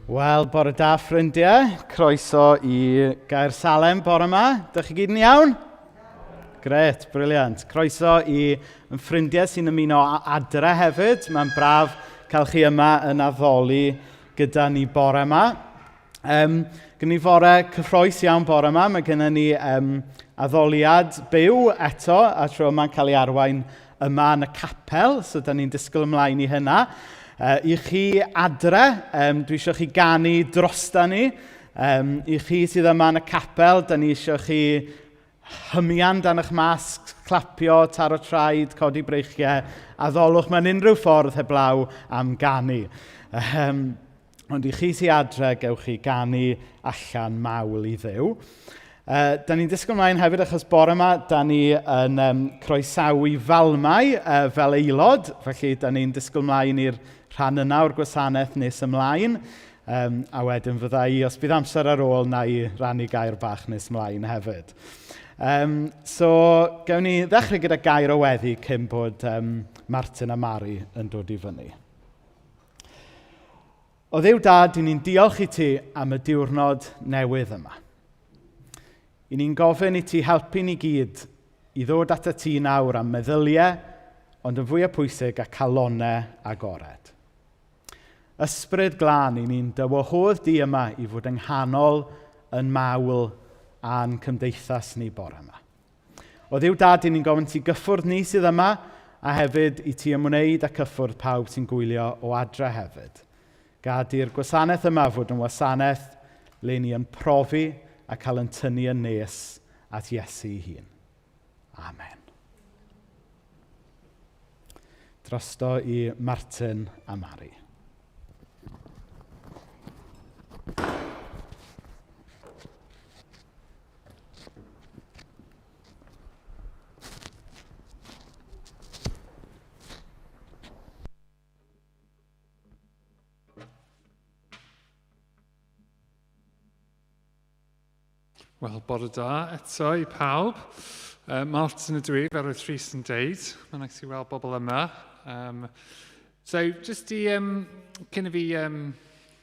Wel, bore da ffrindiau. Croeso i Gaer Salem bore yma. Dych chi gyd yn iawn? Gret, briliant. Croeso i yn ffrindiau sy'n ymuno adre hefyd. Mae'n braf cael chi yma yn addoli gyda ni bore yma. Um, Gyn ni fore cyffroes iawn bore yma. Mae gennym ni um, addoliad byw eto, a tro yma'n cael ei arwain yma yn y capel, so da ni'n disgwyl ymlaen i hynna. I chi adre, um, dwi eisiau chi ganu drosta ni. Um, I chi sydd yma yn y capel, da ni eisiau chi hymian dan eich masg, clapio, taro traed, codi breichiau, a ddolwch mewn unrhyw ffordd heblaw am ganu. Um, ond i chi sydd adre, gewch chi ganu allan mawl i Dduw. Da ni'n disgwyl ymlaen hefyd achos bore yma, da ni yn um, croesawu Falmau fel aelod, felly da ni'n disgwyl ymlaen i'r rhan yna o'r gwasanaeth nes ymlaen. Um, a wedyn fydda i, os bydd amser ar ôl, na i rannu gair bach nes ymlaen hefyd. Um, so, gewn ni ddechrau gyda gair o weddi cyn bod um, Martin a Mari yn dod i fyny. O Dduw Dad, i ni'n diolch i ti am y diwrnod newydd yma. I ni'n gofyn i ti helpu ni gyd i ddod at y ti nawr am meddyliau, ond yn fwyaf pwysig a calonau agored. Ysbryd glân, i ni'n dywahodd di yma i fod yng nghanol yn mawl a'n cymdeithas ni bore yma. O Dduw Dad, i ni'n gofyn ti gyffwrdd ni sydd yma, a hefyd i ti ymwneud â cyffwrdd pawb sy'n gwylio o adre hefyd. Gad i'r gwasanaeth yma fod yn wasanaeth le ni yn profi a cael yn tynnu yn nes at Iesu ei hun. Amen. Drosto i Martin a Mari. Wel, bore da eto i pawb. Martin ydw i, fel roedd Rhys yn deud. Mae'n nice i weld bobl yma. Um, so, just i, um, cyn i fi um,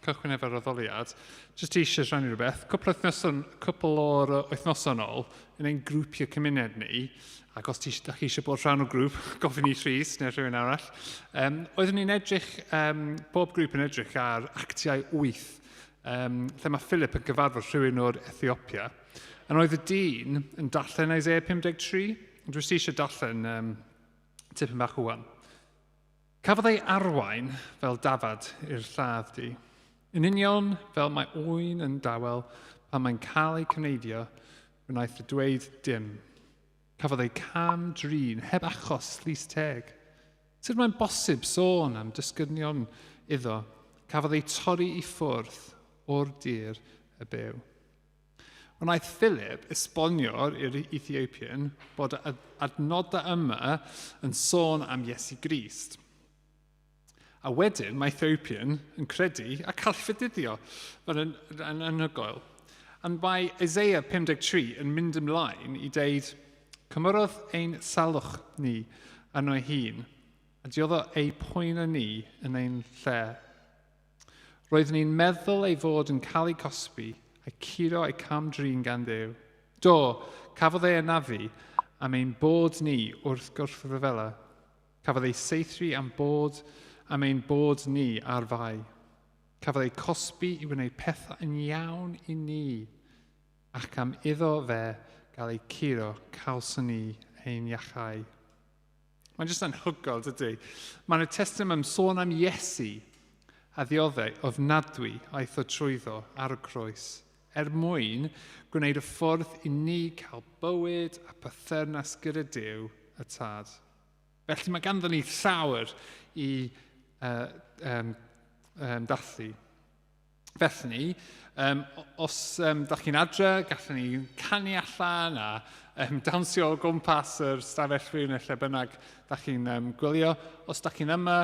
cychwyn efo'r addoliad, jyst eisiau rhannu rhywbeth. Cwpl, wythnoson, cwpl o'r wythnosau yn ôl, yn ein grwpiau cymuned ni, ac os ti, da chi eisiau bod rhan o grŵp, gofyn i Rhys neu rhywun arall, um, oeddwn ni'n edrych, um, bob grŵp yn edrych ar actiau 8, um, lle mae Philip yn cyfarfod rhywun o'r Ethiopia. Yn oedd y dyn yn darllen Isaiah 53, ond dwi eisiau darllen um, tipyn bach wwan. Cafodd ei arwain fel dafad i'r lladd-dy. Yn union fel mae oen yn dawel pan mae'n cael ei cneifio, wnaeth y dweud dim. Cafodd ei cam drin heb achos llys teg. Sut mae'n bosib sôn am dysgydnion iddo? Cafodd ei torri i ffwrdd o'r dir y byw. Wnaeth Philip esbonio i'r Ethiopian bod y adnodau yma yn sôn am Iesu Grist. A wedyn mae Ethiopian yn credu a cael ei fedyddio. Mae'n yn, yn anhygoel. Ond mae Isaiah 53 yn mynd ymlaen i deud, Cymrodd ein salwch ni arno ei hun, a dioddo ei poen ni yn ein lle. Roeddwn i'n meddwl ei fod yn cael ei cosbi a'i curo a'i cam-drin gan Dduw. Do, cafodd ei anafu am ein bod ni wrth gwrthryfela. Cafodd ei saethru am bod am ein bod ni ar fai. Cafodd ei cosbi i wneud pethau yn iawn i ni, ac am iddo fe gael ei curo, cawson ni ein iachau. Mae'n jyst anhygoel, dydy? Mae'n y testament yn sôn am Iesu a ddioddau ofnadwy aeth o trwyddo ar y croes, er mwyn gwneud y ffordd i ni cael bywyd a perthynas gyda Duw y Tad. Felly mae ganddo ni llawer i uh, um, um, dathlu. Felly, um, os um, da chi'n adre, gallwn ni canu allan a um, dawnsio o gwmpas yr stafell fyw neu lle bynnag da chi'n um, gwylio. Os da chi'n yma,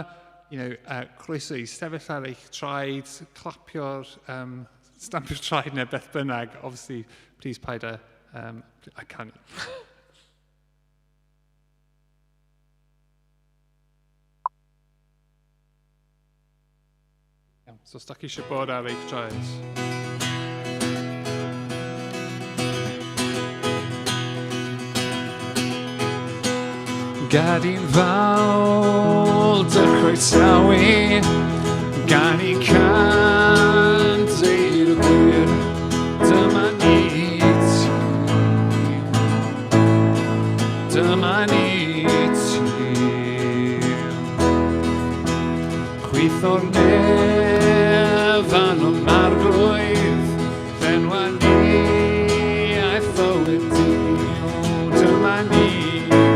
you know, croeso i sefyll ar eich traed, clapio'r, um, stampio'r traed neu beth bynnag. Obviously, please paid a, um, a canu. Iawn. So os da chi eisiau bod ar eich traed. Gad i'n fawl dy chroesawu, gan i can deud y gwir, dyma ni ti. Dyma ni ti. Chwith o'r nef anon marglwydd, llenwa ni aeth fywyd di. O, dyma ni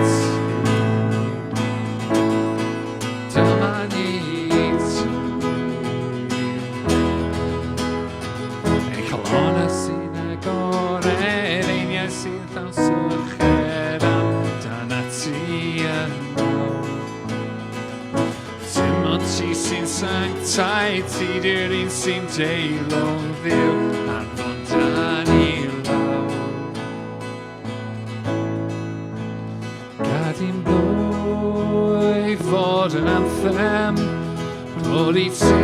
ti. Dyma ni ti. Ein calonnau sy'n agored, einiau sy'n llawn syched amdana ti yno. Dim ond ti sy'n sanctaidd, ti di'r un sy'n deilwng Dduw, anfon dan i lawr. Gad i'n blwy fod yn anthem, clod i ti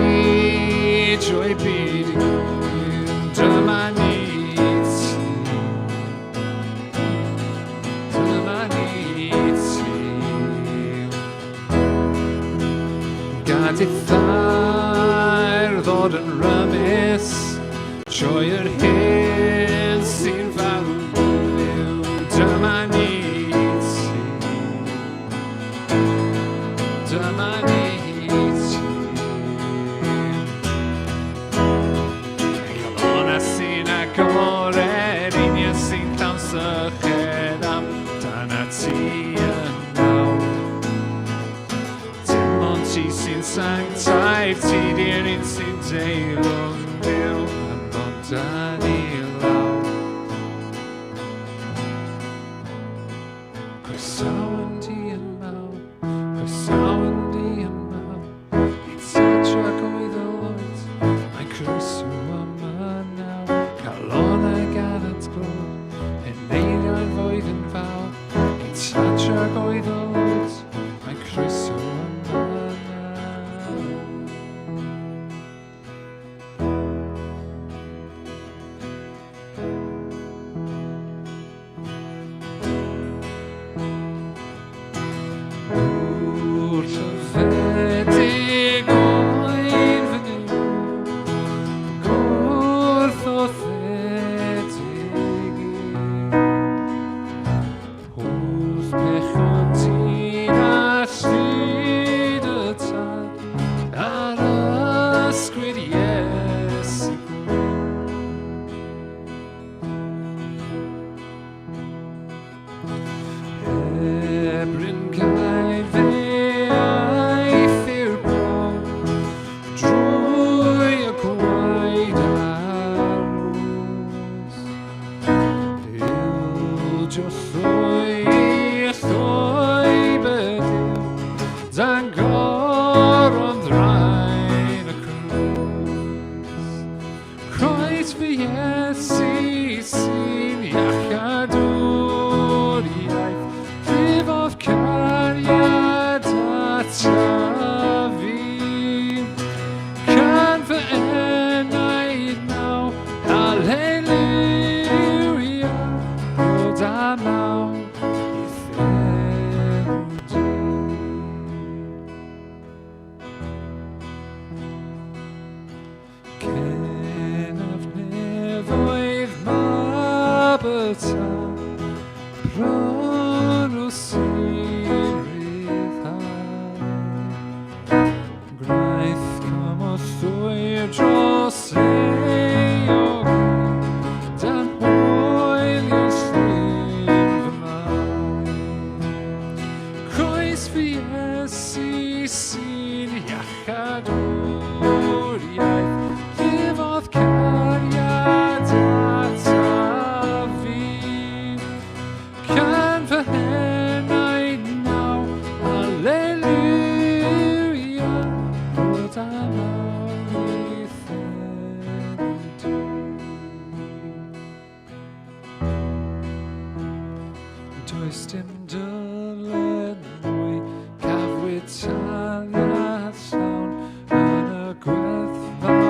drwy byd i gyd. Dyma ni ti. Dyma ni ti. Gad i thair ddod yn rymus, trwy yr hyn sy'n farw fyw. Dyma ni ti. Dyma ni ti. Calonnau sy'n agored, einiau sy'n llawn syched amdana ti yno. Dim ond ti sy'n sanctaidd, ti di'r un sy'n deilwng Duw, anfon dan i lawr. Croesawn di yma, croesawn di yma, i tadra oedd y loet, mae croeso yma nawr, calonnau gan glod, eneidio'n fwydd yn fawr, i tadra oedd y loet, mae croeso yma nawr. Gŵr llyfedig oen fy Nuw, gwrthodedig i. Wrth pechod ti'n a llid y tad, ar ysgwyd Iesu gwyn. Ebryn gair fe aeth i'r bron, drwy y gwaed a'r rws. Ildio llwy, llwybr Duw, dan goron ddrain y crwys. Croes fy Iesu sy'n iachadwriaeth, llifodd cariad ataf fi. Can fy enaid naw, haleluia, clod a mawl i'th enw di. Cenaf nefoedd mab y tad, bron o sy'n rhyddhau. Gwnaeth cymorth llwyr dros euog, dan hoelion llun fy mai. Croes fy Iesu sy'n iachadwriaeth, llifodd cariad ataf fi. Can fy henaid naw, haleluia, clod a mawl i'th enw di. Does dim dyled mwy, cafwyd taliad llawn yn y gwerthfawr.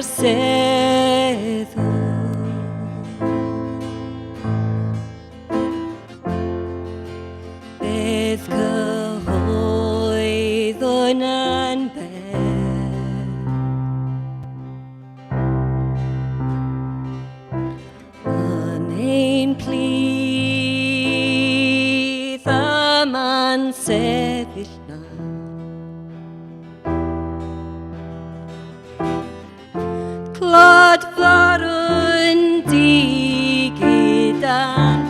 wrseddwn. Beth cyhoeddwn yn bell. Yn ein plith yma'n sefyll nawr. Clod forwn di gyda'n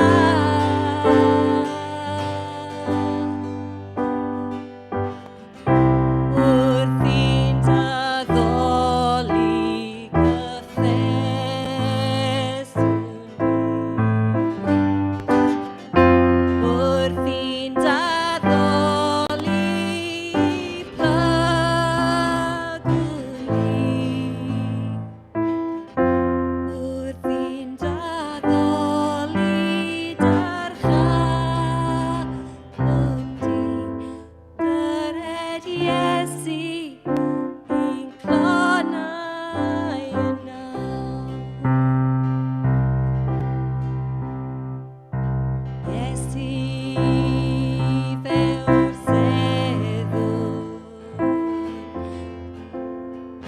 Wrth i'n daddoli cyffeswn ni. Wrth i'n daddoli plygwn ni. Wrth i'n daddoli dyrchafwn di. Dyred Iesu i'n clonau yna. Iesu fe wrseddwn,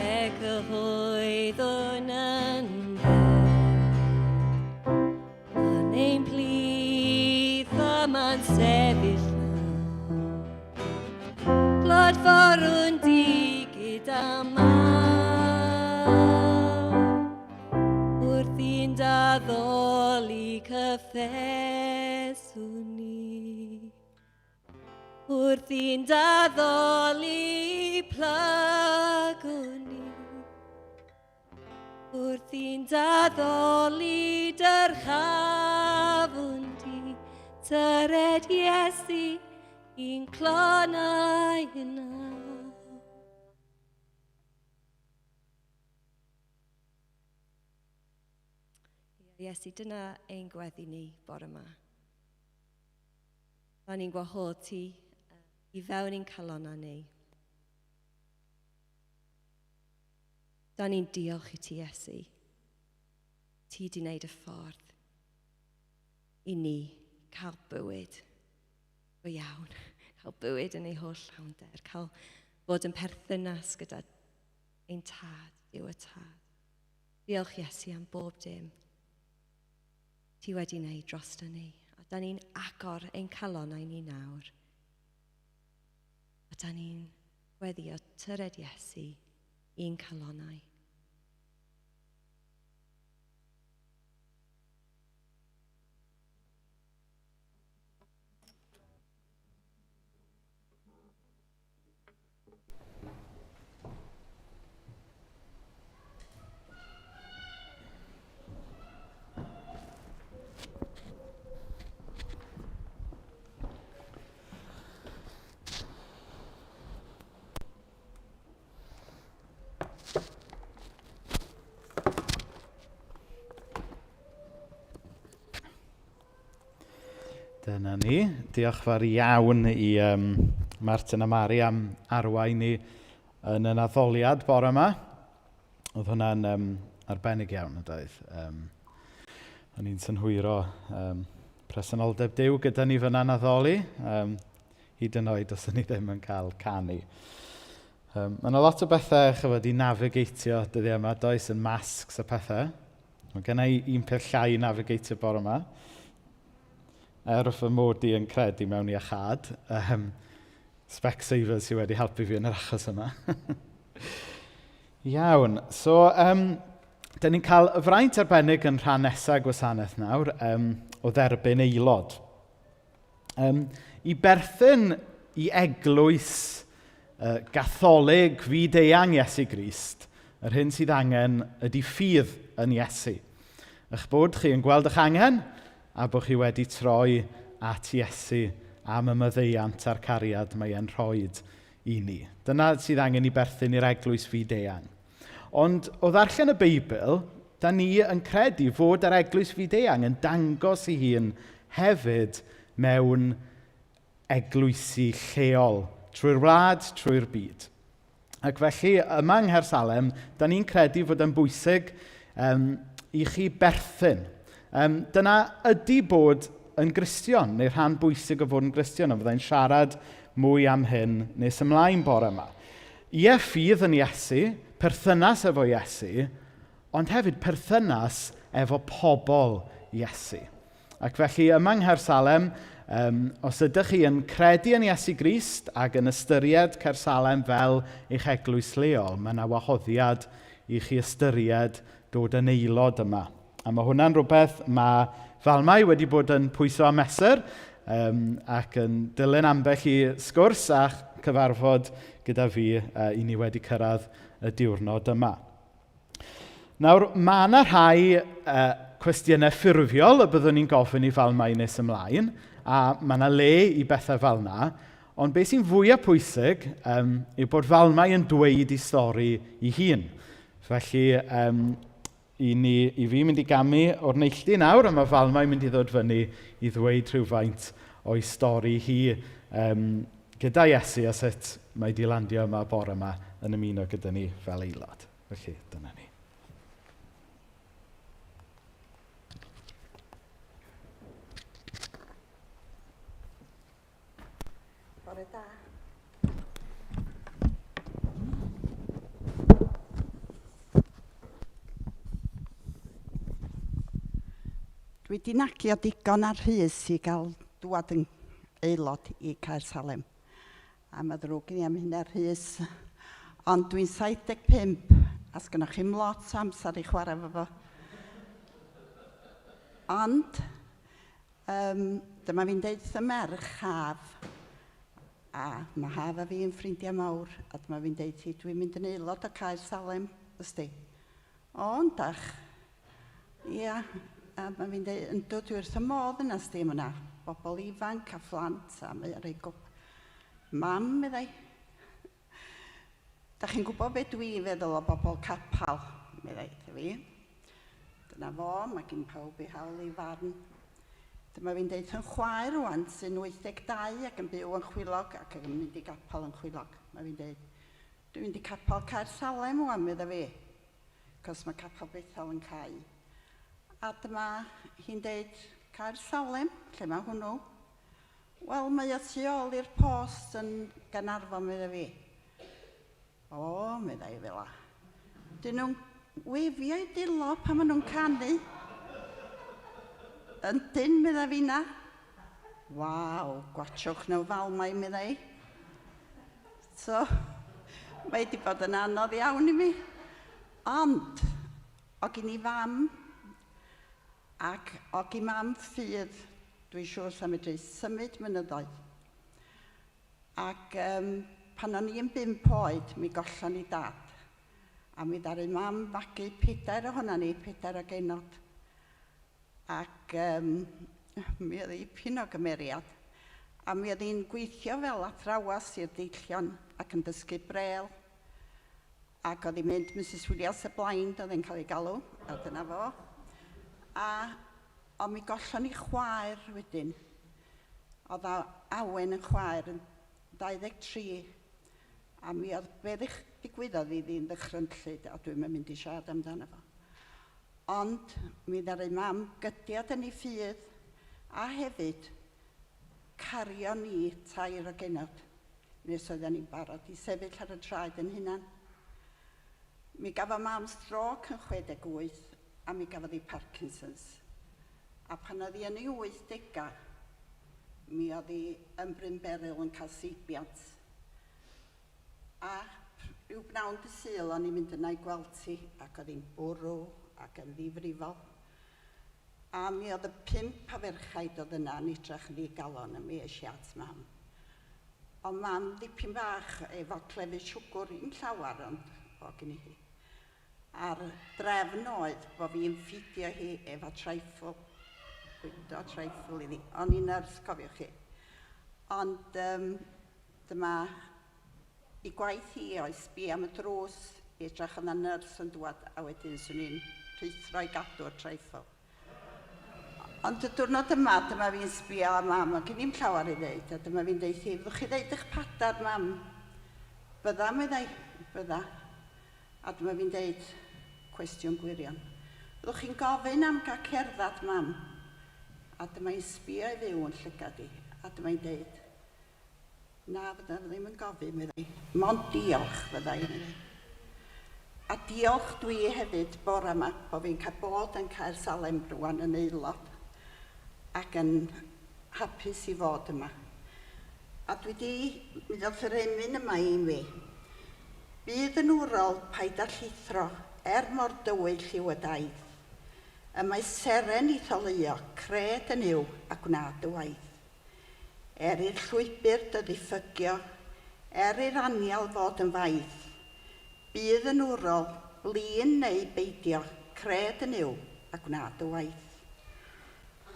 e cyhoeddwn yn bell. Yn ein plith yma'n sefyll nawr. Clod forwn di gyda maw. Wrth i'n daddoli cyffeswn ni. Wrth i'n daddoli plygwn ni. Wrth i'n daddoli dyrchafwn di. Tyred Iesu i'n clonau yna. Iesu, dyna ein gweddi ni bore yma. Da ni'n gwahodd ti i fewn i'n calonnau ni. Da ni'n diolch i ti, Iesu. Ti di wneud y ffordd i ni cael bywyd go iawn, cael bywyd yn ei holl llawnder, cael fod yn perthynas gyda ein tad, Duw y tad. Diolch Iesu am bob dim ti wedi wneud drosto ni. A da ni'n agor ein calonnau ni nawr. A da ni'n gweddio tyred Iesu i'n calonnau. Dyna ni. Diolch fawr iawn i um, Martin a Mari am arwain ni yn y addoliad bore yma. Oedd hwnna'n um, arbennig iawn yn doedd. Um, o'n i'n synhwyro um, presenoldeb Duw gyda ni fyna'n addoli, um, hyd yn oed os o'n i ddim yn cael canu. Um, mae yna lot o bethau chyfod i navigatio dyddiau yma, does, yn masks a pethau. Mae gen i un peth llai i navigatio bore yma. Er fy mod i yn credu mewn iachâd, um, Specsavers sydd wedi helpu fi yn yr achos yma. Iawn, so um, dyn ni'n cael y fraint arbennig yn rhan nesaf gwasanaeth nawr um, o dderbyn aelod. Um, I berthyn i eglwys uh, gatholig fyd-eang Iesu Grist, yr hyn sydd angen ydy ffydd yn Iesu. Eich bod chi yn gweld eich angen a bod chi wedi troi at Iesu am y maddeuant a'r cariad mae e'n rhoid i ni. Dyna sydd angen i berthyn i'r eglwys fyd-eang. Ond o ddarllen y Beibl, da ni yn credu fod yr eglwys fyd-eang yn dangos ei hun hefyd mewn eglwysi lleol, trwy'r wlad, trwy'r byd. Ac felly, yma yng Nghaersalem, da ni'n credu fod yn bwysig i chi berthyn. Dyna ydy bod yn Gristion, neu rhan bwysig o fod yn Gristion, a fyddai'n siarad mwy am hyn nes ymlaen bore yma. Ie, ffydd yn Iesu, perthynas efo Iesu, ond hefyd perthynas efo pobl Iesu. Ac felly yma yng Nghaersalem, os ydych chi yn credu yn Iesu Grist ac yn ystyried Caersalem fel eich eglwys leol, mae yna wahoddiad i chi ystyried dod yn aelod yma. A mae hwnna'n rhywbeth mae Falmai wedi bod yn pwyso a mesur ac yn dilyn ambell i sgwrs a cyfarfod gyda fi i ni wedi cyrraedd y diwrnod yma. Nawr, mae yna rhai cwestiynau ffurfiol y byddwn ni'n gofyn i Falmai nes ymlaen, a mae yna le i bethau fel yna, ond beth sy'n fwyaf pwysig yw bod Falmai yn dweud ei stori ei hun. Felly, i fi mynd i gamu o'r neilltu nawr, a mae Falmai mynd i ddod fyny i ddweud rhywfaint o'i stori hi gyda Iesu a sut mae di landio yma bore yma yn ymuno gyda ni fel aelod. Felly, dyna ni. Bore da. Dwi wedi nagio digon ar Rhys i gael dŵad yn aelod i Caersalem. A mae ddrwg gen i am hynna, Rhys. Ond dwi'n 75, a sgynnoch chi'm lot o amser i chwarae efo fo. Ond, dyma fi'n deud wrth y merch Haf, a mae Haf a fi yn ffrindiau mawr, a dyma fi'n deud hi, dwi'n mynd yn aelod o Caer Salem, ysdi. O, yndach. Ia, a mae fi'n deud, yndw, dwi wrth y modd yna, sdi, mae yna bobl ifanc a phlant, a mae o'n rhoi gwb... Mam, meddai. Da chi'n gwybod beth dwi'n feddwl o bobl capel, meddai wrtha fi. Dyna fo, mae gen pawb ei hawl i farn. Dyma fi'n deud yn chwaer rwan, sy'n 82 ac yn byw yn Chwilog ac yn mynd i gapel yn Chwilog. Mae fi'n deud, dwi'n mynd i capel Caer Salem rwan, medda fi. Cos mae Capel Bethel yn cau. A dyma hi'n deud, Caer Salem, lle mae hwnnw? Wel, mae o tu ôl i'r post yn Gaernarfon, medda fi. O, medda i fel 'a. Dyn nhw'n wefio eu dwylo pan maen nhw'n canu. Yndyn, medda finna. Waw, gwatshwch nhw fel mai, medda i. So, mae wedi bod yn anodd iawn i mi. Ond, o gin i fam, ac o gin mam ffydd, dwi'n siŵr sa'n medru symud mynyddoedd. Ac pan o'n i yn 5 oed, mi gollon ni dad. A mi ddaru mam fagu pedair ohonan ni, pedair o genod. Ac mi oedd dipyn o gymeriad. A mi oedd hi'n gweithio fel athrawas i'r deillion ac yn dysgu brêl. Ac oedd hi'n mynd Mrs Williams y Blind oedd hi'n cael ei galw, a dyna fo. A ond mi gollon ni chwaer wedyn. Oedd Awen yn chwaer yn 23, a mi oedd be ddigwyddodd iddi'n ddychrynllyd, a dwi'm yn mynd i siarad amdano fo. Ond mi ddaru mam gydiad yn ei ffydd, a hefyd cario ni tair o genod, nes oedden ni'n barod i sefyll ar y traed yn hunan. Mi gafodd mam strôc yn 68, a mi gafodd hi Parkinson's. A pan oedd hi yn ei 80au, mi oedd hi yn Bryn Beryl yn cael seibiant. A rhyw bnawn dy Sul o'n i'n mynd yna i gweld hi, ac oedd hi'n bwrw ac yn ddifrifol. A mi oedd y 5 o ferchaid oedd yna yn edrach yn ddigalon, a mi es i at mam. Ond mam ddipyn bach efo clefyd siwgr, ddim llawer, ond o gen i hi. A'r drefn oedd bod fi'n ffidio hi efo trifle, bwydo trifle iddi. O'n i'n nyrs, cofiwch chi. Ond dyma i gwaith hi oedd sbio am y drws i edrych oedd 'na nyrs yn dŵad, a wedyn 'swn i'n rhuthro i gadw'r trifle. Ond y diwrnod yma, dyma fi'n sbio ar mam, a gen i'm llawer i ddeud, a dyma fi'n deud hi, fyddwch chi ddeud eich padar, mam? Bydda, meddai. Fydda. A dyma fi'n deud cwestiwn gwirion. Fyddwch chi'n gofyn am gael cerdded, mam? A dyma hi'n sbio i fyw yn llygad i. A dyma hi'n deud, na, fydda ddim yn gofyn, meddai. Mond diolch fydda i, meddai. A diolch dwi hefyd bore yma bod fi'n cael bod yn Caer Salem rwan yn aelod ac yn hapus i fod yma. A dwi di, mi ddoth yr emyn yma i mi. Bydd yn wrol, paid â llithro, er mor dywyll yw y daith. Y mae seren i'th oleuo, cred yn Nuw a gwna dy waith. Er i'r llwybr dy ddiffygio, er i'r anial fod yn faith, bydd yn wrol, blin neu beidio, cred yn Nuw a gwna dy waith.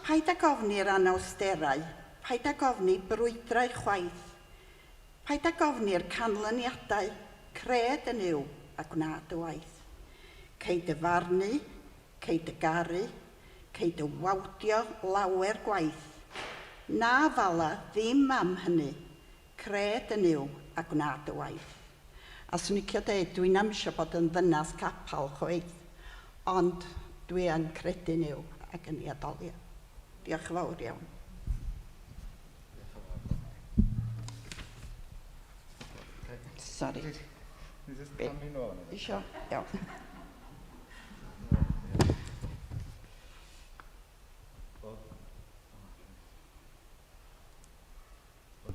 Paid ag ofni'r anawsterau, paid ag ofni brwydrau chwaith, Paid ag ofni'r canlyniadau, cred yn Nuw a gwna dy waith. Cei dy farnu, cei dy garu, cei dy wawdio lawer gwaith. Na fala ddim am hynny, cred yn Nuw a gwna dy waith. A swn i'n licio deud, dwi'n am isio bod yn ddynas capel chwaith, ond dwi yn credu Nuw ac yn ei addoli o. Diolch yn fawr iawn. Sorry. Isio? Iawn.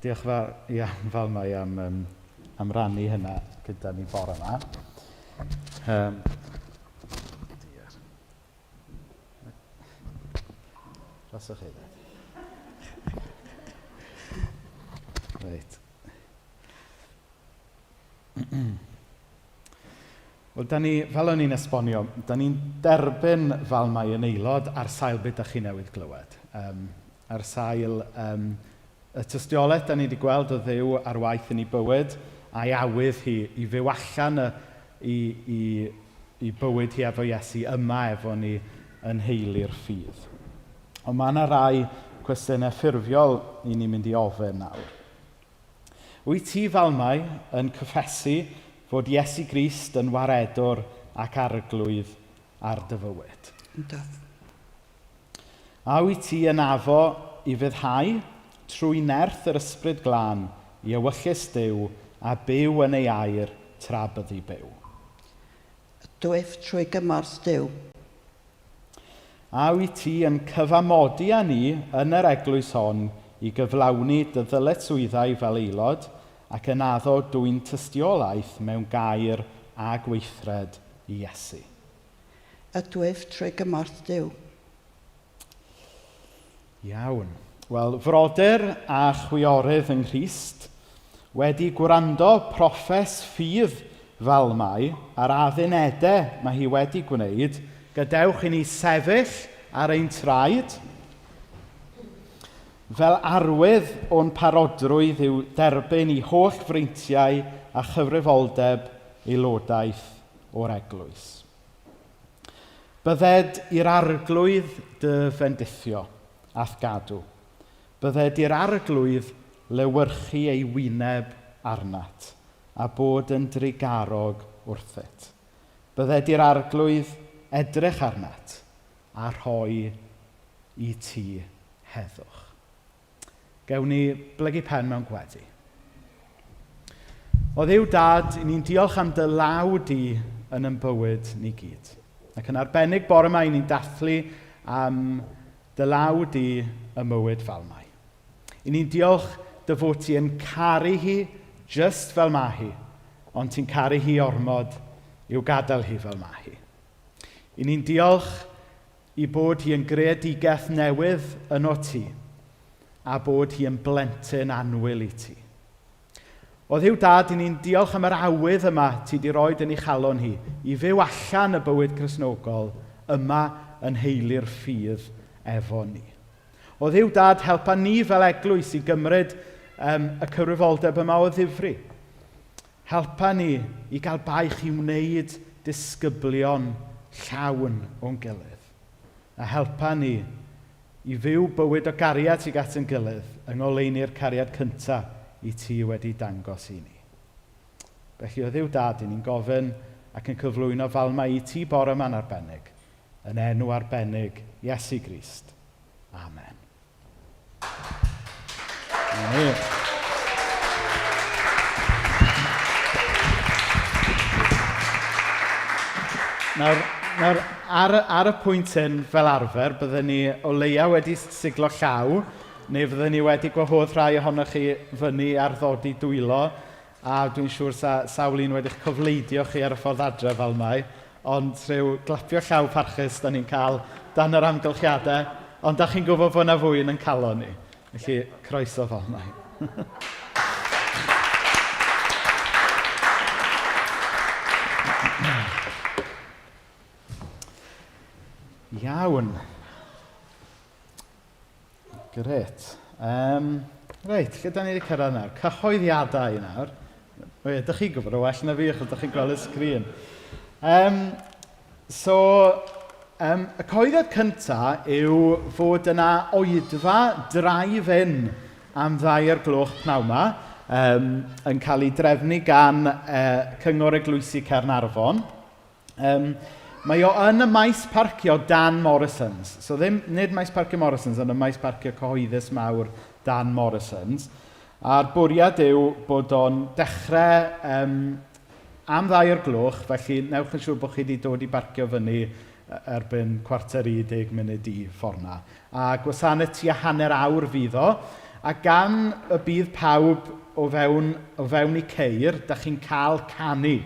Diolch fawr iawn fel mae am, um, am rannu hynna gyda ni bore yma. Um, Rhoswch chi ddod. Reit. Wel, da ni, fel o'n i'n esbonio, da ni'n derbyn fel mae yn aelod ar sail beth da chi newydd glywed. Um, ar sail um, y tystiolaeth da ni wedi gweld o Dduw ar waith yn ei bywyd a'i awydd hi i fyw allan y, i, i, i bywyd hi efo Iesu yma efo ni yn heili'r ffydd. Ond mae yna rai cwestiynau ffurfiol i ni'n mynd i ofyn nawr. Wyt ti fel mai yn cyffesu fod Iesu Grist yn waredwr ac arglwydd ar dy fywyd? Yndw. A wyt ti yn addo i fyddhau trwy nerth yr Ysbryd Glân i ewyllys Duw a byw yn ei air tra byddi byw? Ydwyf trwy gymorth Duw. A wyt ti yn cyfamodi â ni yn yr eglwys hon i gyflawni dy ddyletswyddau fel aelod ac yn addo dwyn tystiolaeth mewn gair a gweithred i Iesu? Ydwyf trwy gymorth Duw. Iawn. Wel, frodyr a chwiorydd yng Nghrist, wedi gwrando proffes ffydd fel mai a'r addunedau mae hi wedi gwneud, gadewch i ni sefyll ar ein traed fel arwydd o'n parodrwydd yw derbyn i holl freintiau a chyfrifoldeb aelodaeth o'r eglwys. Bydded i'r arglwydd dy fendithio a'th gadw. Bydded i'r arglwydd lewyrchu ei wyneb arnat a bod yn drugarog wrthyt. Bydded i'r arglwydd edrych arnat a rhoi i ti heddwch. Gewn ni blygu pen mewn gweddi. O Dduw Dad, i ni'n diolch am dy law di yn ein bywyd ni gyd. Ac yn arbennig bore yma, i ni'n dathlu am dy law di y mywyd fel mai. I ni'n diolch dy fod ti yn caru hi just fel mae hi, ond ti'n caru hi ormod i'w gadael hi fel mae hi. I ni'n diolch i bod hi yn greadigaeth newydd yno ti, a bod hi yn blentyn annwyl i ti. O Dduw Dad, i ni'n diolch am yr awydd yma ti di roed yn ei chalon hi, i fyw allan y bywyd Cristnogol yma yn heili'r ffydd efo ni. O Dduw Dad, helpa ni fel eglwys i gymryd um, y cyfrifoldeb yma o ddifri. Helpa ni i gael baich i wneud disgyblion llawn o'n gilydd. A helpa ni i fyw bywyd o gariad tuag at ein gilydd yng ngoleuni'r cariad cyntaf i ti wedi dangos i ni. Felly o Dduw Dad, i ni'n gofyn ac yn cyflwyno Falma i ti bore yma'n arbennig, yn enw arbennig Iesu Grist. Amen. Amen. Nawr, ar y pwynt hyn, fel arfer, bydden ni o leia wedi siglo llaw, neu fydden ni wedi gwahodd rhai ohonoch chi fyny ar ddodi dwylo, a dwi'n siŵr sawl un wedi'ch cofleidio chi ar y ffordd adre fel mai, ond rhyw glapio llaw parchus da ni'n cael dan yr amgylchiadau, ond da chi'n gwybod bod yna fwy yn ein calon ni. Felly, croeso fel mai. Iawn. Grêt. Reit, lle da ni wedi cyrraedd nawr? Cyhoeddiadau nawr. O ie, dych chi'n gwybod o well na fi, achos dych chi'n gweld y sgrin. Y cyhoeddiad cyntaf yw fod yna oedfa drive-in am 2:00 pnawn 'ma, yn cael ei drefnu gan Cyngor Eglwysi Caernarfon. Mae o yn y maes parcio dan Morrisons. So ddim, nid maes parcio Morrisons, ond y maes parcio cyhoeddus mawr dan Morrisons. A'r bwriad yw bod o'n dechrau am 2:00, felly newch yn siŵr bod chi wedi dod i barcio fyny erbyn 9:45 ffordd 'na. A gwasanaeth tua hanner awr fydd o, a gan y bydd pawb o fewn eu ceir, da chi'n cael canu.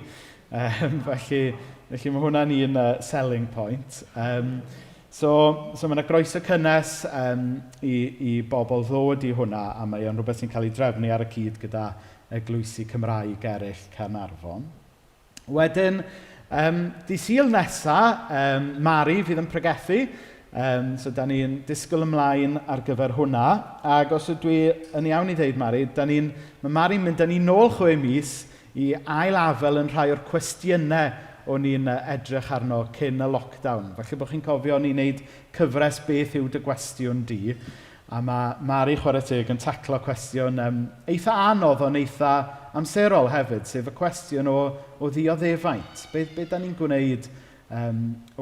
Felly mae hwnna'n un selling point. So mae yna groeso cynnes i bobl ddod i hwnna, a mae o'n rhywbeth sy'n cael ei drefnu ar y cyd gyda eglwysi Cymraeg eraill Caernarfon. Wedyn, dydd Sul nesa, Mari fydd yn pregethu, so da ni'n disgwyl ymlaen ar gyfer hwnna. Ac os ydw i yn iawn i ddeud, Mari, mae Mari'n mynd â ni nôl 6 mis i ail afel yn rhai o'r cwestiynau o'n i'n edrych arno cyn y lockdown. Falle bod chi'n cofio o'n i'n neud cyfres Beth yw dy gwestiwn di, a mae Mari chwarae teg yn taclo cwestiwn eitha anodd ond eitha amserol hefyd, sef y cwestiwn o ddioddefaint. Be da ni'n gwneud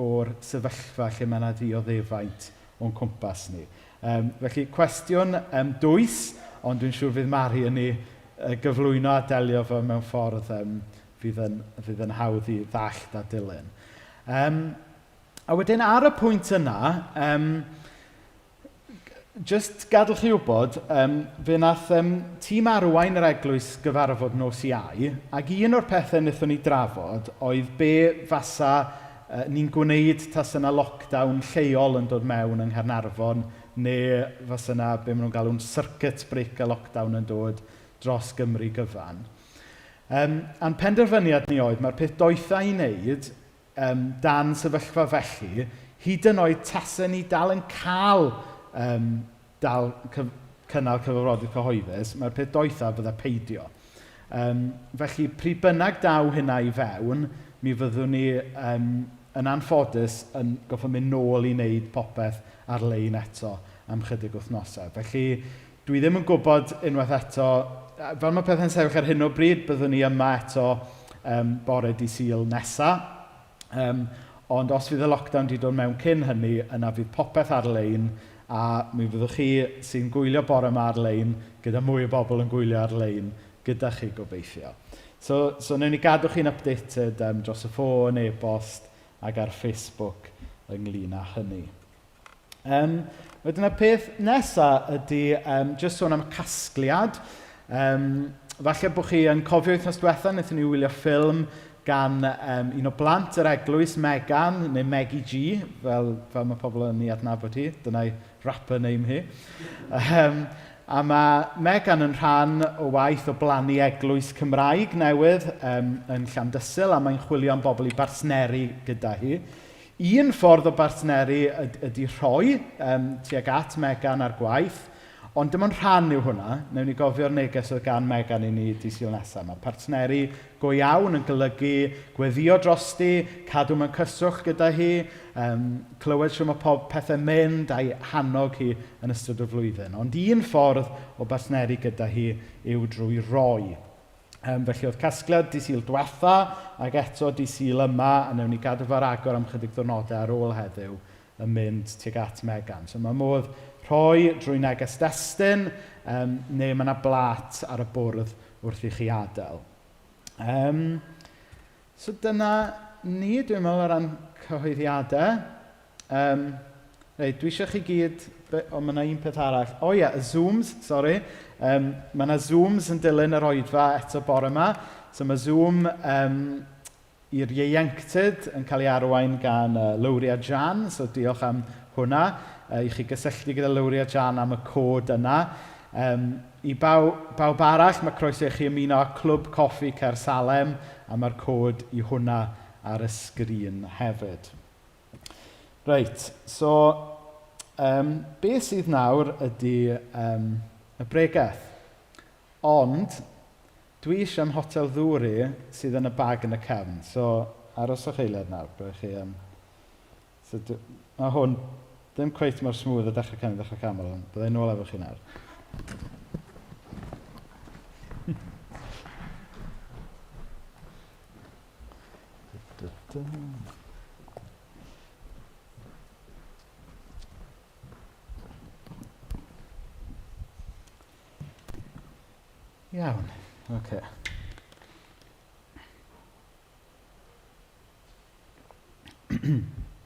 o'r sefyllfa lle mae yna ddioddefaint o'n cwmpas ni? Felly cwestiwn dwys, ond dwi'n siŵr fydd Mari yn ei gyflwyno a delio fo mewn ffordd fydd yn hawdd i ddallt a dilyn. A wedyn ar y pwynt yna, just gadw chi wybod, fe nath tîm arwain yr eglwys gyfarfod nos Iau, ac un o'r pethau wnaethon ni drafod oedd be fasa ni'n gwneud tas yna lockdown lleol yn dod mewn yng Nghaernarfon, neu fasa yna be maen nhw'n galw'n circuit breaker lockdown yn dod dros Gymru gyfan. A'n penderfyniad ni oedd, mae'r peth doetha i wneud dan sefyllfa felly, hyd yn oed tasen ni dal yn cael dal cynnal cyfarfodydd cyhoeddus, mae'r peth doetha fydda peidio. Felly, pryd bynnag daw hynna i fewn, mi fyddwn ni yn anffodus yn gorfod mynd nôl i wneud popeth ar-lein eto am chydig wythnosau. Felly, dwi ddim yn gwybod unwaith eto, fel mae pethau'n sefyll ar hyn o bryd, byddwn ni yma eto bore dydd Sul nesa. Ond os fydd y lockdown wedi dod mewn cyn hynny, yna fydd popeth ar-lein, a mi fyddwch chi sy'n gwylio bore yma ar-lein, gyda mwy o bobl yn gwylio ar-lein, gyda chi gobeithio. So wnawn ni gadw chi'n updated dros y ffôn, e-bost ac ar Facebook ynglyn â hynny. Wedyn y peth nesa ydy jyst sôn am y casgliad. Falle bod chi yn cofio wythnos diwetha, wnaethon ni wylio ffilm gan un o blant yr eglwys, Megan, neu Meggie G, fel mae pobl yn ei adnabod hi, dyna'i rapper name hi. A mae Megan yn rhan o waith o blannu eglwys Cymraeg newydd yn Llandysul, a mae'n chwilio am bobl i bartneru gyda hi. Un ffordd o bartneru ydy rhoi tuag at Megan a'r gwaith, ond dim ond rhan yw hwnna. Newn ni gofio'r neges oedd gan Megan i ni dydd Sul nesaf. Mae partneru go iawn yn golygu gweddio drosti, cadw mewn cyswllt gyda hi, clywed shwt mae pob pethau'n mynd a'i hannog hi yn ystod y flwyddyn. Ond un ffordd o bartneru gyda hi yw drwy roi. Felly oedd casgliad di Sul diwetha ac eto di Sul yma, a wnawn ni gadw fe ar agor am chydig ddwrnodau ar ôl heddiw yn mynd tuag at Megan. So mae modd rhoi drwy neges destun, neu mae yna blat ar y bwrdd wrth i chi adael. So dyna ni, dwi'n meddwl, o ran cyhoeddiadau. Reit, dwi eisiau chi gyd... O, mae yna un peth arall. O ie, y Zooms, sori. Mae yna Zooms yn dilyn yr oedfa eto bore yma. So mae Zoom i'r ieuenctid yn cael ei arwain gan Lowri a Jan, so diolch am hwnna. I chi gysylltu gyda Lowri a Jan am y cod yna. I bawb arall, mae croeso i chi ymuno â Clwb Coffi Caersalem, a mae'r cod i hwnna ar y sgrin hefyd. Reit, so beth sydd nawr ydy y bregeth. Ond dwi eisiau mhotel ddŵr i sydd yn y bag yn y cefn. So aroswch eiliad nawr. Byddwch chi, so, mae hwn ddim cweit mor smooth a dechrau canu, dechrau camel, ond byddai nôl efo chi nawr. Iawn, oce.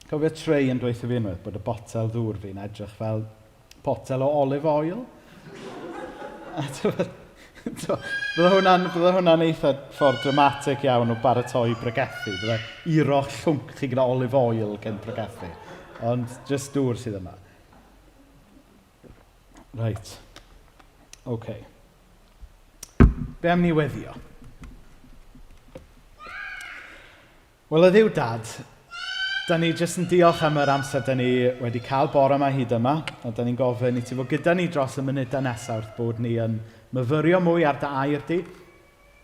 Cofio Trey yn dweud fi unwaith bod y botel ddŵr fi'n edrych fel potel o olive oil. A bydde hwnna'n bydde hwnna'n eitha ffordd dramatic iawn o baratoi bregethu. Bydde iroch llwnc chi gyda olive oil cyn pregethu. Ond jyst dŵr sydd yma. Reit. OK. Be am ni weddio? Wel, y Dduw Dad, da ni jyst yn diolch am yr amser da ni wedi cael bore yma hyd yma, a da ni'n gofyn i ti fod gyda ni dros y munudau nesaf wrth bod ni yn myfyrio mwy ar dy air di,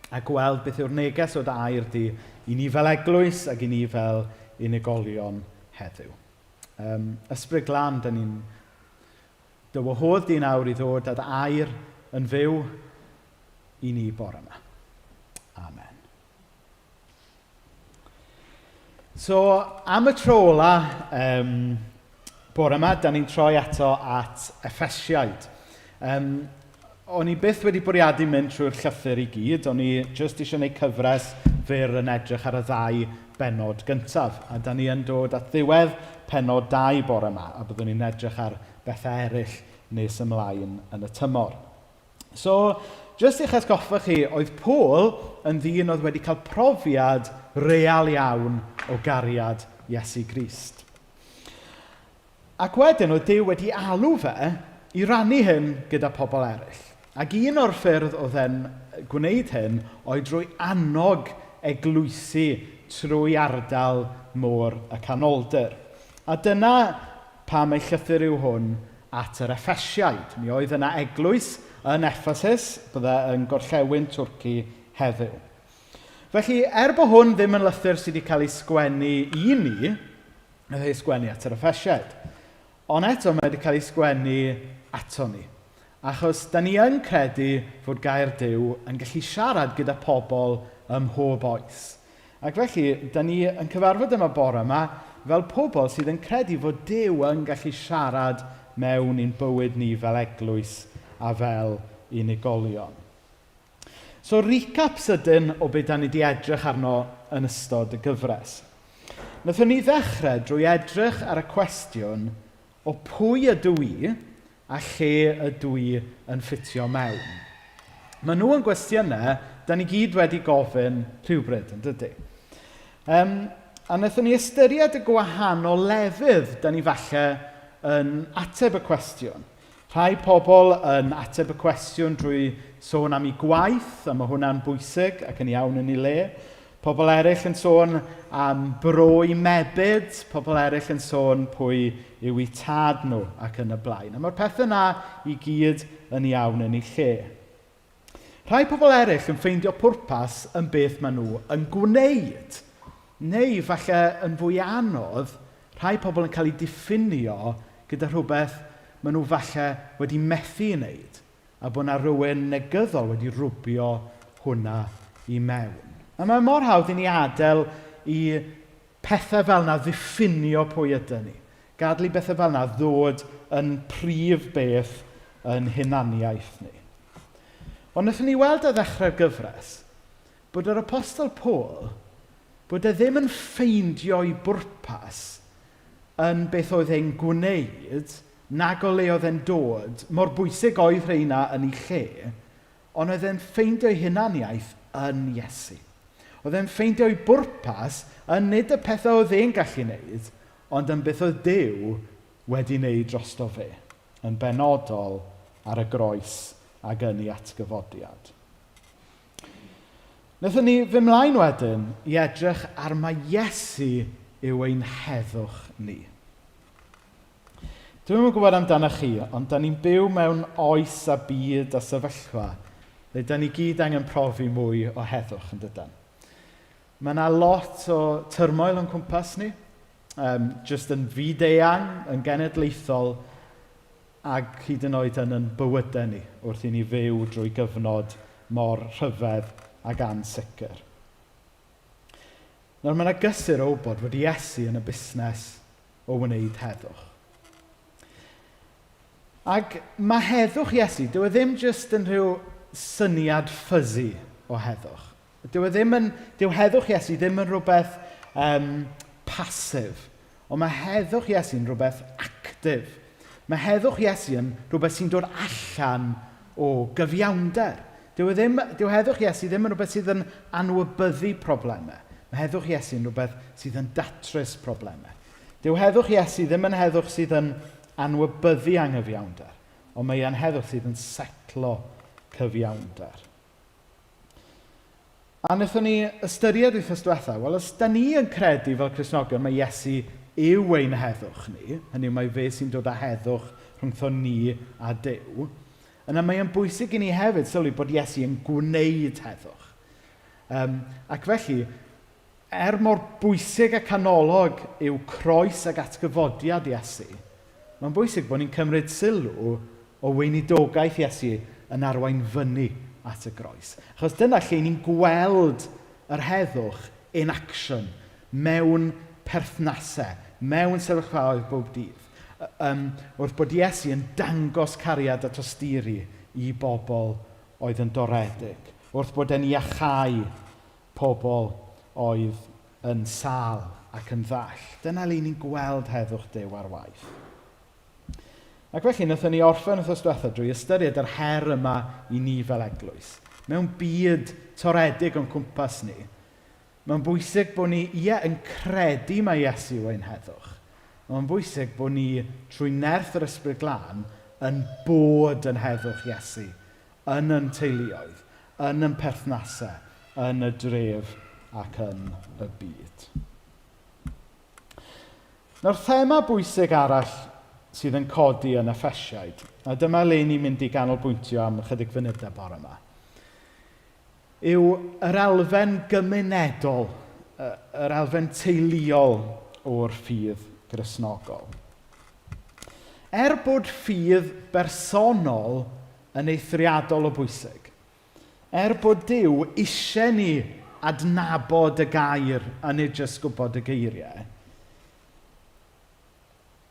a gweld beth yw'r neges o dy air di i ni fel eglwys ac i ni fel unigolion heddiw. Ysbryd Glân, da ni'n dy wahodd di nawr i ddod â dy air yn fyw i ni bore yma. Amen. So, am y tro ola bore yma, da ni'n troi eto at Effesiaid. O'n i byth wedi bwriadu mynd trwy'r llythyr i gyd, o'n i jyst eisiau gwneud cyfres fyr yn edrych ar y ddau bennod gyntaf. A da ni yn dod at ddiwedd pennod 2 bore yma, a byddwn ni'n edrych ar bethau eraill nes ymlaen yn y tymor. So, jyst i'ch atgoffa chi, oedd Paul yn ddyn oedd wedi cael profiad real iawn o gariad Iesu Grist. Ac wedyn oedd Duw wedi alw fe i rannu hyn gyda pobl eraill. Ac un o'r ffyrdd oedd e'n gwneud hyn oedd drwy annog eglwysi trwy ardal Môr y Canoldir. A dyna pam ei llythyr yw hwn at yr Effesiaid. Mi oedd yna eglwys yn Ephesus, bydde yn gorllewin Twrci heddiw. Felly, er bod hwn ddim yn lythyr sydd wedi cael ei sgwennu i ni, Wnaeth ei sgwennu at yr Effesiaid. Ond eto mae wedi cael ei sgwennu ato ni. Achos da ni yn credu fod gair Duw yn gallu siarad gyda pobl ym mhob oes. Ac felly, da ni yn cyfarfod yma bore yma fel pobl sydd yn credu fod Duw yn gallu siarad mewn i'n bywyd ni fel eglwys a fel unigolion. So, recap sydyn o be da ni wedi edrych arno yn ystod y gyfres. Wnaethon ni ddechrau drwy edrych ar y cwestiwn o pwy ydw i a lle ydw i yn ffitio mewn. Maen nhw yn gwestiynau da ni gyd wedi gofyn rhywbryd, yn dydy? A wnaethon ni ystyried y gwahanol lefydd da ni falle yn ateb y cwestiwn. Rhai pobl yn ateb y cwestiwn drwy sôn am eu gwaith, a mae hwnna'n bwysig ac yn iawn yn ei le. Pobl eraill yn sôn am bro eu mebyd, pobl eraill yn sôn pwy yw eu tad nhw ac yn y blaen. A mae'r pethau yna i gyd yn iawn yn eu lle. Rhai pobl eraill yn ffeindio pwrpas yn beth maen nhw yn gwneud. Neu falle yn fwy anodd, rhai pobl yn cael eu diffinio gyda rhywbeth maen nhw falle wedi methu i wneud, a bod 'na rywun negyddol wedi rwbio hwnna i mewn. A mae mor hawdd i ni adael i pethau fel yna ddiffinio pwy ydyn ni. Gadael i bethau fel yna ddod yn prif beth yn hunaniaeth ni. Ond wnaethon ni weld ar ddechrau'r gyfres bod yr apostol Paul, bod e ddim yn ffeindio'i bwrpas yn beth oedd e'n gwneud, nag o le oedd e'n dod, mor bwysig oedd rheina yn ei lle, ond oedd e'n ffeindio'i hunaniaeth yn Iesu. Oedd e'n ffeindio'i bwrpas yn nid y pethau oedd e'n gallu wneud, ond yn beth oedd Duw wedi wneud drosto fe, yn benodol ar y groes ac yn ei atgyfodiad. Wnaethon ni fy mlaen wedyn i edrych ar mae Iesu yw ein heddwch ni. Dwi'm yn gwybod amdanoch chi, ond da ni'n byw mewn oes a byd a sefyllfa le da ni gyd angen profi mwy o heddwch yn dydan. Mae yna lot o turmoil o'n cwmpas ni, jyst yn fyd-eang, yn genedlaethol, ac hyd yn oed yn yn bywydau ni, wrth i ni fyw drwy gyfnod mor rhyfedd ac ansicr. Nawr mae yna gysur o wybod fod Iesu yn y busnes o wneud heddwch. Ac mae heddwch Iesu, dyw e ddim jyst yn rhyw syniad fuzzy o heddwch. Dyw e ddim yn, dyw heddwch Iesu ddim yn rhywbeth pasif, ond mae heddwch Iesu yn rhywbeth actif. Mae heddwch Iesu yn rhywbeth sy'n dod allan o gyfiawnder. Dyw, e ddim, dyw heddwch Iesu ddim yn rhywbeth sydd yn anwybyddu problemau. Mae heddwch Iesu yn rhywbeth sydd yn datrys problemau. Dyw heddwch Iesu ddim yn heddwch sydd yn anwybyddu anghyfiawnder, ond mae e'n heddwch sydd yn setlo cyfiawnder. A wnaethon ni ystyried wythnos diwetha, wel os da ni yn credu fel Cristnogion mae Iesu yw ein heddwch ni, hynny yw mae fe sy'n dod â heddwch rhwngtho ni a Duw, yna mae e'n bwysig i ni hefyd sylwi bod Iesu yn gwneud heddwch. Ac felly, er mor bwysig a canolog yw croes ac atgyfodiad Iesu, mae'n bwysig bod ni'n cymryd sylw o weinidogaeth Iesu yn arwain fyny at y groes. Achos dyna lle ni'n gweld yr heddwch in action, mewn perthnasau, mewn sefyllfaoedd bob dydd. Wrth bod Iesu yn dangos cariad a tosturi i bobl oedd yn doredig. Wrth bod e'n iachau pobl oedd yn sâl ac yn ddall. Dyna le ni'n gweld heddwch Duw ar waith. Ac felly, wnaethon ni orffen wythnos diwetha drwy ystyried yr her yma i ni fel eglwys. Mewn byd toredig o'n cwmpas ni, mae'n bwysig bod ni, ie, yn credu mai Iesu yw ein heddwch. Mae'n bwysig bod ni, trwy nerth yr Ysbryd Glân, yn bod yn heddwch Iesu, yn yn teuluoedd, yn yn perthnasau, yn y dref ac yn y byd. Nawr, thema bwysig arall sydd yn codi yn Effesiaid, a dyma le ni'n mynd i ganolbwyntio am ychydig funudau bore yma, yw yr elfen gymunedol, yr elfen teuluol o'r ffydd Gristnogol. Er bod ffydd bersonol yn eithriadol o bwysig, er bod Duw eisiau ni adnabod y gair a nid jyst gwybod y geiriau,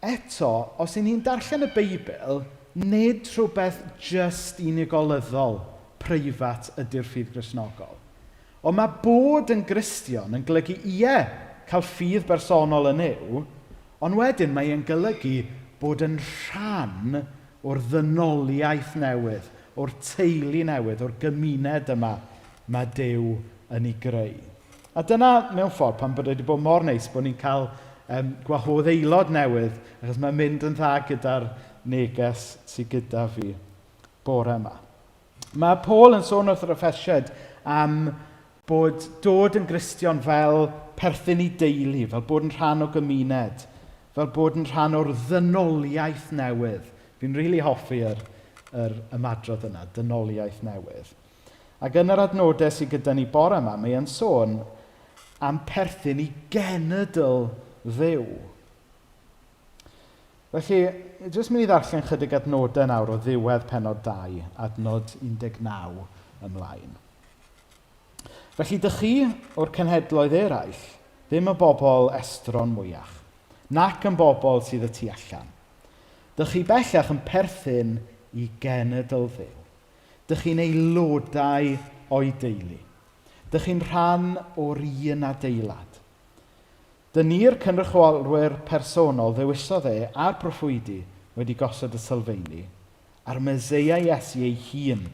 eto, os 'y ni'n darllen y Beibl, nid rhywbeth jyst unigolyddol, preifat ydy'r ffydd Gristnogol. Ond mae bod yn Gristion yn golygu, ie, cael ffydd bersonol yn Nuw, ond wedyn mae e'n golygu bod yn rhan o'r ddynoliaeth newydd, o'r teulu newydd, o'r gymuned yma mae Duw yn ei greu. A dyna, mewn ffordd, pan bod wedi bod mor neis bod ni'n cael gwahodd aelod newydd, achos mae'n mynd yn dda gyda'r neges sydd gyda fi bore yma. Mae Paul yn sôn wrth yr Effesiaid am bod dod yn Gristion fel perthyn i deulu, fel bod yn rhan o gymuned, fel bod yn rhan o'r ddynoliaeth newydd. Fi'n rili hoffi yr ymadrodd yna, dynoliaeth newydd. Ac yn yr adnodau sydd gyda ni bore yma, mae e'n sôn am perthyn i genedl Dduw. Felly, jyst mynd i ddarllen chydig adnodau nawr o ddiwedd pennod 2, adnod 19 ymlaen. Felly dych chi o'r cenhedloedd eraill ddim y bobl estron mwyach, nac yn bobl sydd y tu allan. Dych chi bellach yn perthyn i genedl Dduw. Dych chi'n aelodau o'i deulu. Dych chi'n rhan o'r un adeilad. Dyn ni'r cynrychiolwyr personol ddewisodd e a'r proffwydi wedi gosod y sylfeini, a'r Meseia Iesu ei hun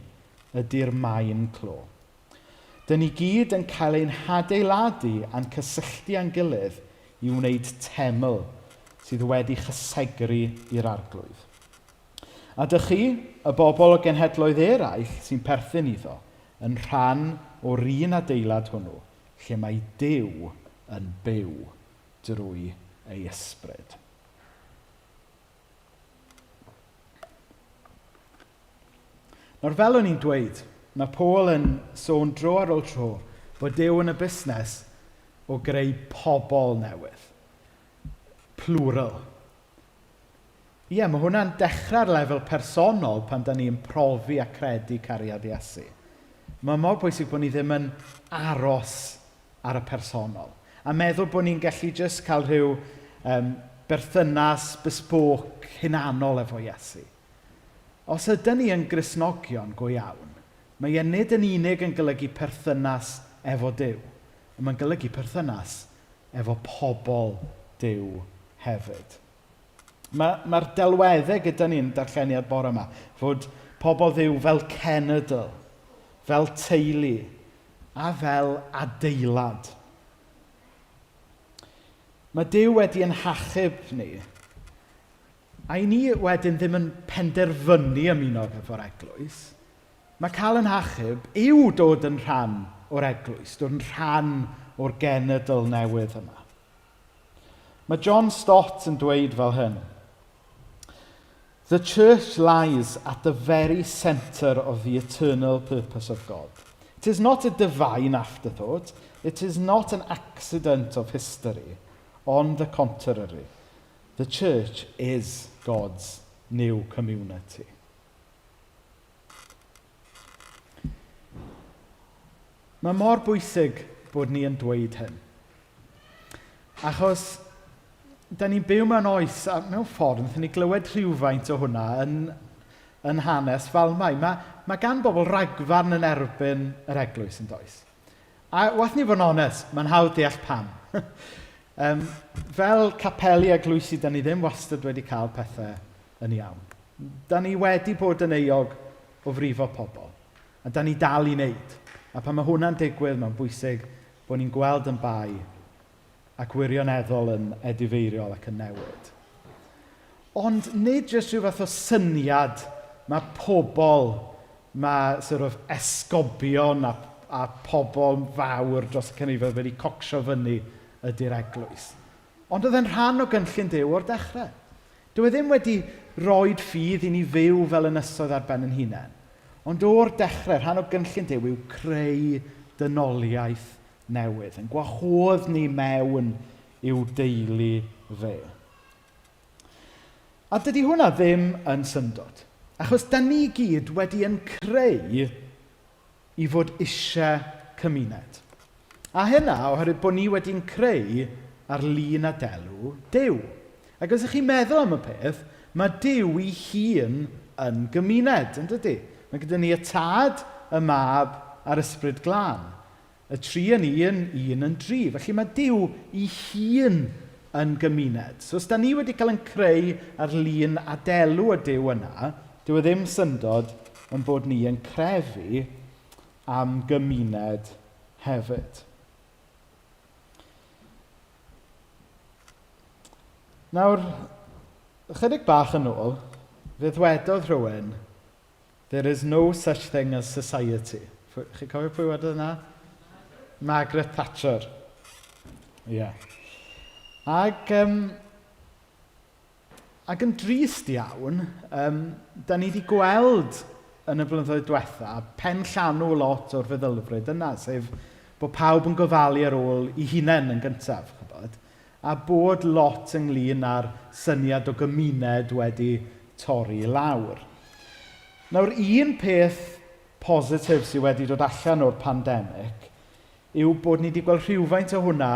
ydy'r maen clo. Dyn ni gyd yn cael ein hadeiladu a'n cysylltu â'n gilydd i wneud teml sydd wedi chysegru i'r Arglwydd. A dych chi, y bobl o genhedloedd eraill sy'n perthyn iddo, yn rhan o'r un adeilad hwnnw lle mae Duw yn byw drwy ei ysbryd. Nawr, fel o'n i'n dweud, mae Paul yn sôn dro ar ôl tro bod Duw yn y busnes o greu pobl newydd. Plural. Ie, mae hwnna'n dechrau ar lefel personol pan da ni'n profi a credu cariad Iesu. Mae mor bwysig bod ni ddim yn aros ar y personol. A meddwl bod ni'n gallu jyst cael rhyw berthynas bespoke hunanol efo Iesu. Os ydyn ni yn Gristnogion go iawn, mae e nid yn unig yn golygu perthynas efo Duw, ond mae'n golygu perthynas efo pobl Duw hefyd. Mae'r delweddau gyda ni'n darlleniad bore yma, fod pobl Dduw fel cenedl, fel teulu, a fel adeilad. Mae Duw wedi ein hachub ni, a i ni wedyn ddim yn penderfynu ymuno efo'r eglwys. Mae cael ein hachub yw dod yn rhan o'r eglwys, dod yn rhan o'r genedl newydd yma. Mae John Stott yn dweud fel hyn. The church lies at the very centre of the eternal purpose of God. It is not a divine afterthought. It is not an accident of history. On the contrary, the church is God's new community. Mae mor bwysig bod ni yn dweud hyn. Achos, da ni'n byw mewn oes, a mewn ffordd, wnaethon ni glywed rhywfaint o hwnna yn hanes Falmai. Mae gan bobl ragfarn yn erbyn yr eglwys yn does. A wath ni fod yn onest, mae'n hawdd deall pam. Fel capeli eglwysi, da ni ddim wastad wedi cael pethau yn iawn. Da ni wedi bod yn euog o frifo pobl. A da ni dal i wneud. A pan mae hwnna'n digwydd, mae'n bwysig bod ni'n gweld yn bai ac wirioneddol yn edifeiriol ac yn newid. Ond nid jyst rhyw fath o syniad mae pobl, mae sort of esgobion a pobl fawr dros y canrifoedd wedi cocsio fyny ydy'r eglwys. Ond oedd e'n rhan o gynllun Duw o'r dechrau. Dyw e ddim wedi roed ffydd i ni fyw fel ynysoedd ar ben ein hunain. Ond o'r dechrau, rhan o gynllun Duw yw creu dynoliaeth newydd, yn gwahodd ni mewn i'w deulu fe. A dydy hwnna ddim yn syndod, achos da ni gyd wedi yn creu i fod eisiau cymuned. A hynna oherwydd bod ni wedi'n creu ar lun a delw Duw. Ac os ydych chi'n meddwl am y peth, mae Duw ei hun yn gymuned, yn dydy? Mae gyda ni y Tad, y Mab a'r Ysbryd Glân. Y tri yn un, un yn dri. Felly mae Duw ei hun yn gymuned. So os da ni wedi cael ein creu ar lun a delw y Duw yna, dyw e ddim syndod yn bod ni yn crefu am gymuned hefyd. Nawr, ychydig bach yn ôl, fe ddwedodd rhywun, There is no such thing as society. Chi'n cofio pwy wedodd yna? Margaret Thatcher. Ie. Yeah. Ac yn drist iawn, da ni wedi gweld yn y blynyddoedd diwetha pen llanw lot o'r feddylfryd yna, sef bod pawb yn gofalu ar ôl eu hunain yn gyntaf, chybod, a bod lot ynglyn â'r syniad o gymuned wedi torri lawr. Nawr, un peth positif sydd wedi dod allan o'r pandemig yw bod ni wedi gweld rhywfaint o hwnna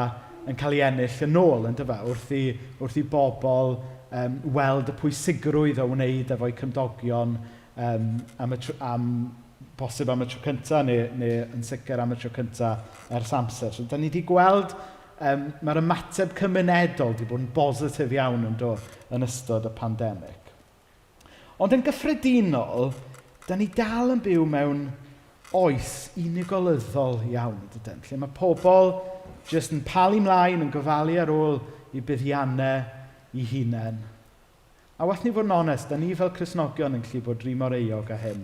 yn cael ei ennill yn ôl, yn dyfa, wrth i, wrth i bobl um, weld y pwysigrwydd o wneud efo'u cymdogion um, am, y tro, am bosib am y tro cyntaf neu, neu yn sicr am y tro cyntaf ers amser. So, da ni wedi gweld um, mae'r ymateb cymunedol wedi bod yn bositif iawn yn do yn ystod y pandemig. Ond yn gyffredinol, da ni dal yn byw mewn oes unigolyddol iawn, dydyn, lle mae pobl jyst yn palu mlaen, yn gofalu ar ôl i buddiannau i hunain. A wath ni fod yn onest, da ni fel Cristnogion yn gallu bod rhi mor euog â hyn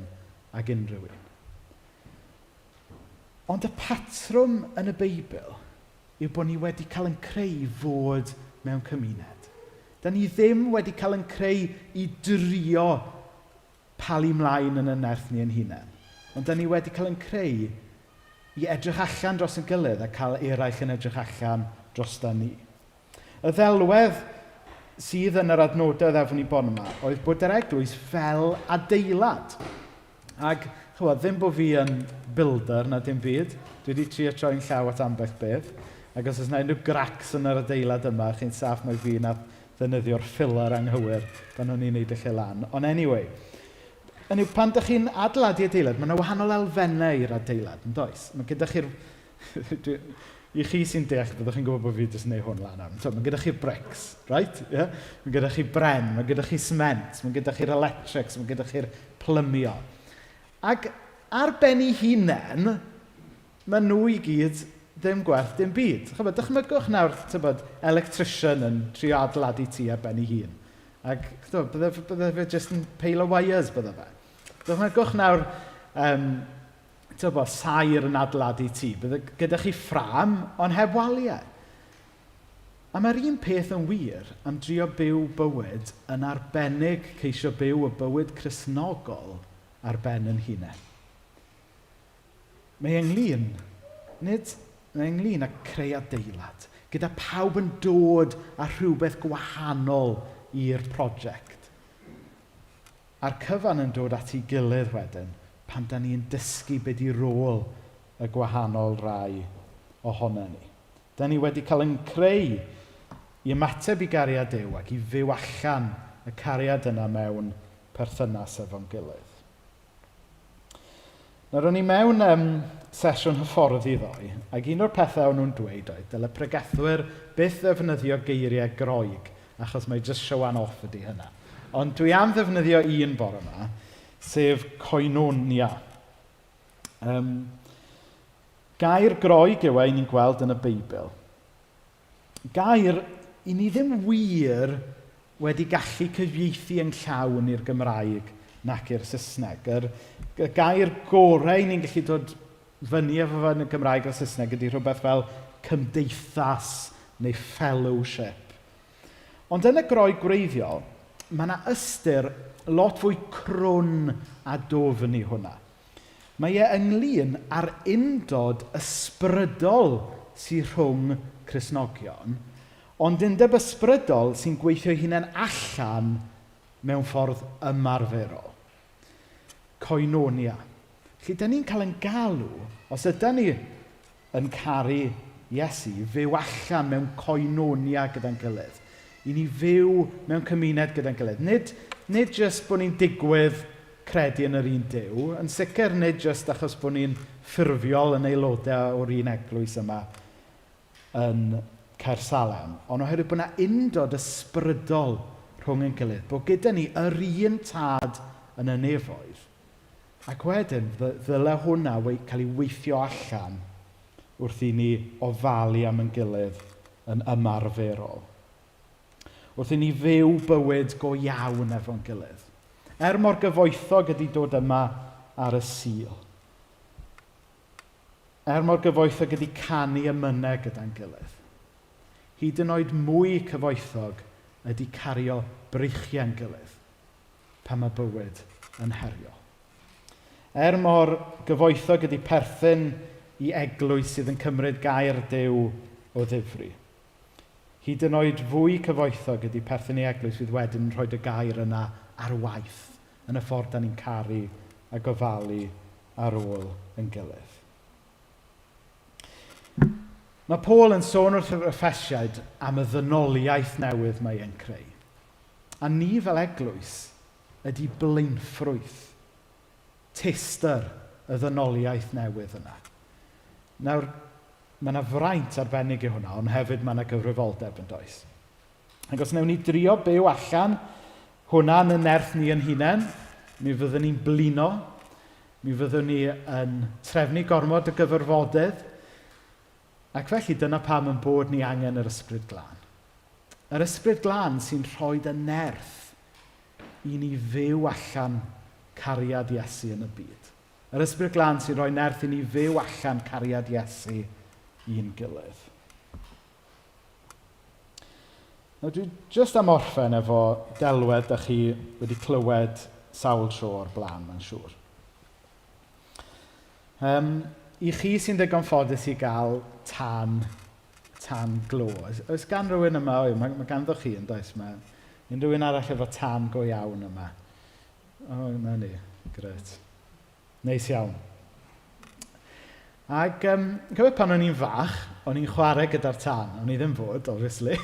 ag unrhyw un. Ond y patrwm yn y Beibl yw bod ni wedi cael yn creu fod mewn cymuned. Da ni ddim wedi cael yn creu i drio palu mlaen yn y nerth ni yn hunain. Ond da ni wedi cael yn creu i edrych allan dros yn gilydd a cael eraill yn edrych allan dros da ni. Y ddelwedd sydd yn yr adnodau efo ni bon yma oedd bod yr eglwys fel adeilad. Ac, chymod, ddim bod fi yn builder na dim byd. Dwi wedi trio troi'n llaw at ambell beth. Ac os oes yna unrhyw gracs yn yr adeilad yma, chi'n saff mai fi nath ddefnyddio'r filler anghywir pan o'n i'n neud y lle lan. Ond anyway, Hynny yw, pan dych chi'n adeiladu adeilad, mae yna wahanol elfennau i'r adeilad, yn does? Mae gyda chi'r... I chi sy'n deall, byddwch chi'n gwybod bod fi jyst yn gwneud hwn lan nawr. So, mae gyda chi'r bricks, right? Yeah? Mae gyda chi bren, mae gyda chi cement, mae gyda chi'r electrics, mae gyda chi'r plymio. Ac ar ben ei hunain, mae nhw i gyd ddim gwerth dim byd. Chybod, dychmygwch nawr, tybod, electrician yn trio adeiladu tŷ ar ben ei hun. Ac chybod, bydde, bydde fe jyst yn pile o wires, bydde fe. Dychmygwch nawr, um, tybo, saer yn adeiladu tŷ. Bydde gyda chi ffram, ond heb waliau. A mae'r un peth yn wir am drio byw bywyd yn arbennig ceisio byw y bywyd Cristnogol ar ben yn hunain. Mae ynglyn, nid mae ynglyn â creu adeilad, gyda pawb yn dod â rhywbeth gwahanol i'r prosiect. A'r cyfan yn dod at ei gilydd wedyn, pan da ni'n dysgu be di rôl y gwahanol rai ohono ni. Da ni wedi cael yn creu i ymateb i gariad Duw ac i fyw allan y cariad yna mewn perthynas efo'n gilydd. Nawr, o'n i mewn um, sesiwn hyfforddi ddoe, ac un o'r pethau o'n nhw'n dweud oedd, dyle pregethwyr byth ddefnyddio geiriau Groeg, achos mae just showan off ydy hynna. Ond dwi am ddefnyddio un bore yma, sef koinonia. Um, gair Groeg yw e i ni'n gweld yn y Beibl. Gair i ni ddim wir wedi gallu cyfieithu yn llawn i'r Gymraeg nac i'r Saesneg. Yr, y gair gorau ni'n gallu dod fyny efo fe yn y Gymraeg a'r Saesneg ydy rhywbeth fel cymdeithas neu fellowship. Ond yn y Groeg gwreiddiol, mae yna ystyr lot fwy crwn a dwfn i hwnna. Mae e ynglyn â'r undod ysbrydol sydd rhwng Cristnogion, ond undeb ysbrydol sy'n gweithio ei hunain allan mewn ffordd ymarferol. Koinonia. Felly, da ni'n cael yn galw, os ydy ni yn caru Iesu, fyw allan mewn koinonia gyda'n gilydd. I ni fyw mewn cymuned gyda'n gilydd. Nid, nid jyst bod ni'n digwydd credu yn yr un Duw, yn sicr nid jyst achos bod ni'n ffurfiol yn aelodau o'r un eglwys yma yn Caersalem, ond oherwydd bod yna undod ysbrydol rhwng ein gilydd, bod gyda ni yr un tad yn y nefoedd, ac wedyn ddyle hwnna cael ei weithio allan wrth i ni ofalu am ein gilydd yn ymarferol. Wrth i ni fyw bywyd go iawn efo'n gilydd. Er mor gyfoethog ydy dod yma ar y Sul. Er mor gyfoethog ydy canu emynau gyda'n gilydd. Hyd yn oed mwy cyfoethog ydy cario breichiau'n gilydd pan mae bywyd yn heriol. Er mor gyfoethog ydy perthyn i eglwys sydd yn cymryd gair Duw o ddifri. Hyd yn oed fwy cyfoethog ydy perthyn i eglwys fydd wedyn yn rhoi y gair yna ar waith yn y ffordd da ni'n caru a gofalu ar ôl yn gilydd. Mae Paul yn sôn wrth yr Effesiaid am y ddynoliaeth newydd mae e'n creu. A ni fel eglwys ydy blaenffrwyth, tester y ddynoliaeth newydd yna. Nawr, mae yna fraint arbennig i hwnna, ond hefyd mae yna gyfrifoldeb yn does. Ac os wnawn ni drio byw allan hwnna yn y nerth ni yn hunain, mi fyddwn ni'n blino, mi fyddwn ni yn trefnu gormod o gyfarfodydd, ac felly dyna pam yn bod ni angen yr Ysbryd Glân. Yr Ysbryd Glân sy'n rhoi y nerth i ni fyw allan cariad Iesu yn y byd. Yr Ysbryd Glân sy'n rhoi nerth i ni fyw allan cariad Iesu i'n gilydd. Nawr dwi jyst am orffen efo delwedd da chi wedi clywed sawl tro o'r blaen, mae'n siŵr. I chi sy'n ddigon ffodus i gael tan glo. Oes gan rhywun yma? Oi, mae ganddo chi yn does? Mae unrhyw un arall efo tan go iawn yma? O, na ni. Gret. Neis iawn. Ac cofio pan o'n i'n fach, o'n i'n chwarae gyda'r tân. O'n i ddim fod, obviously.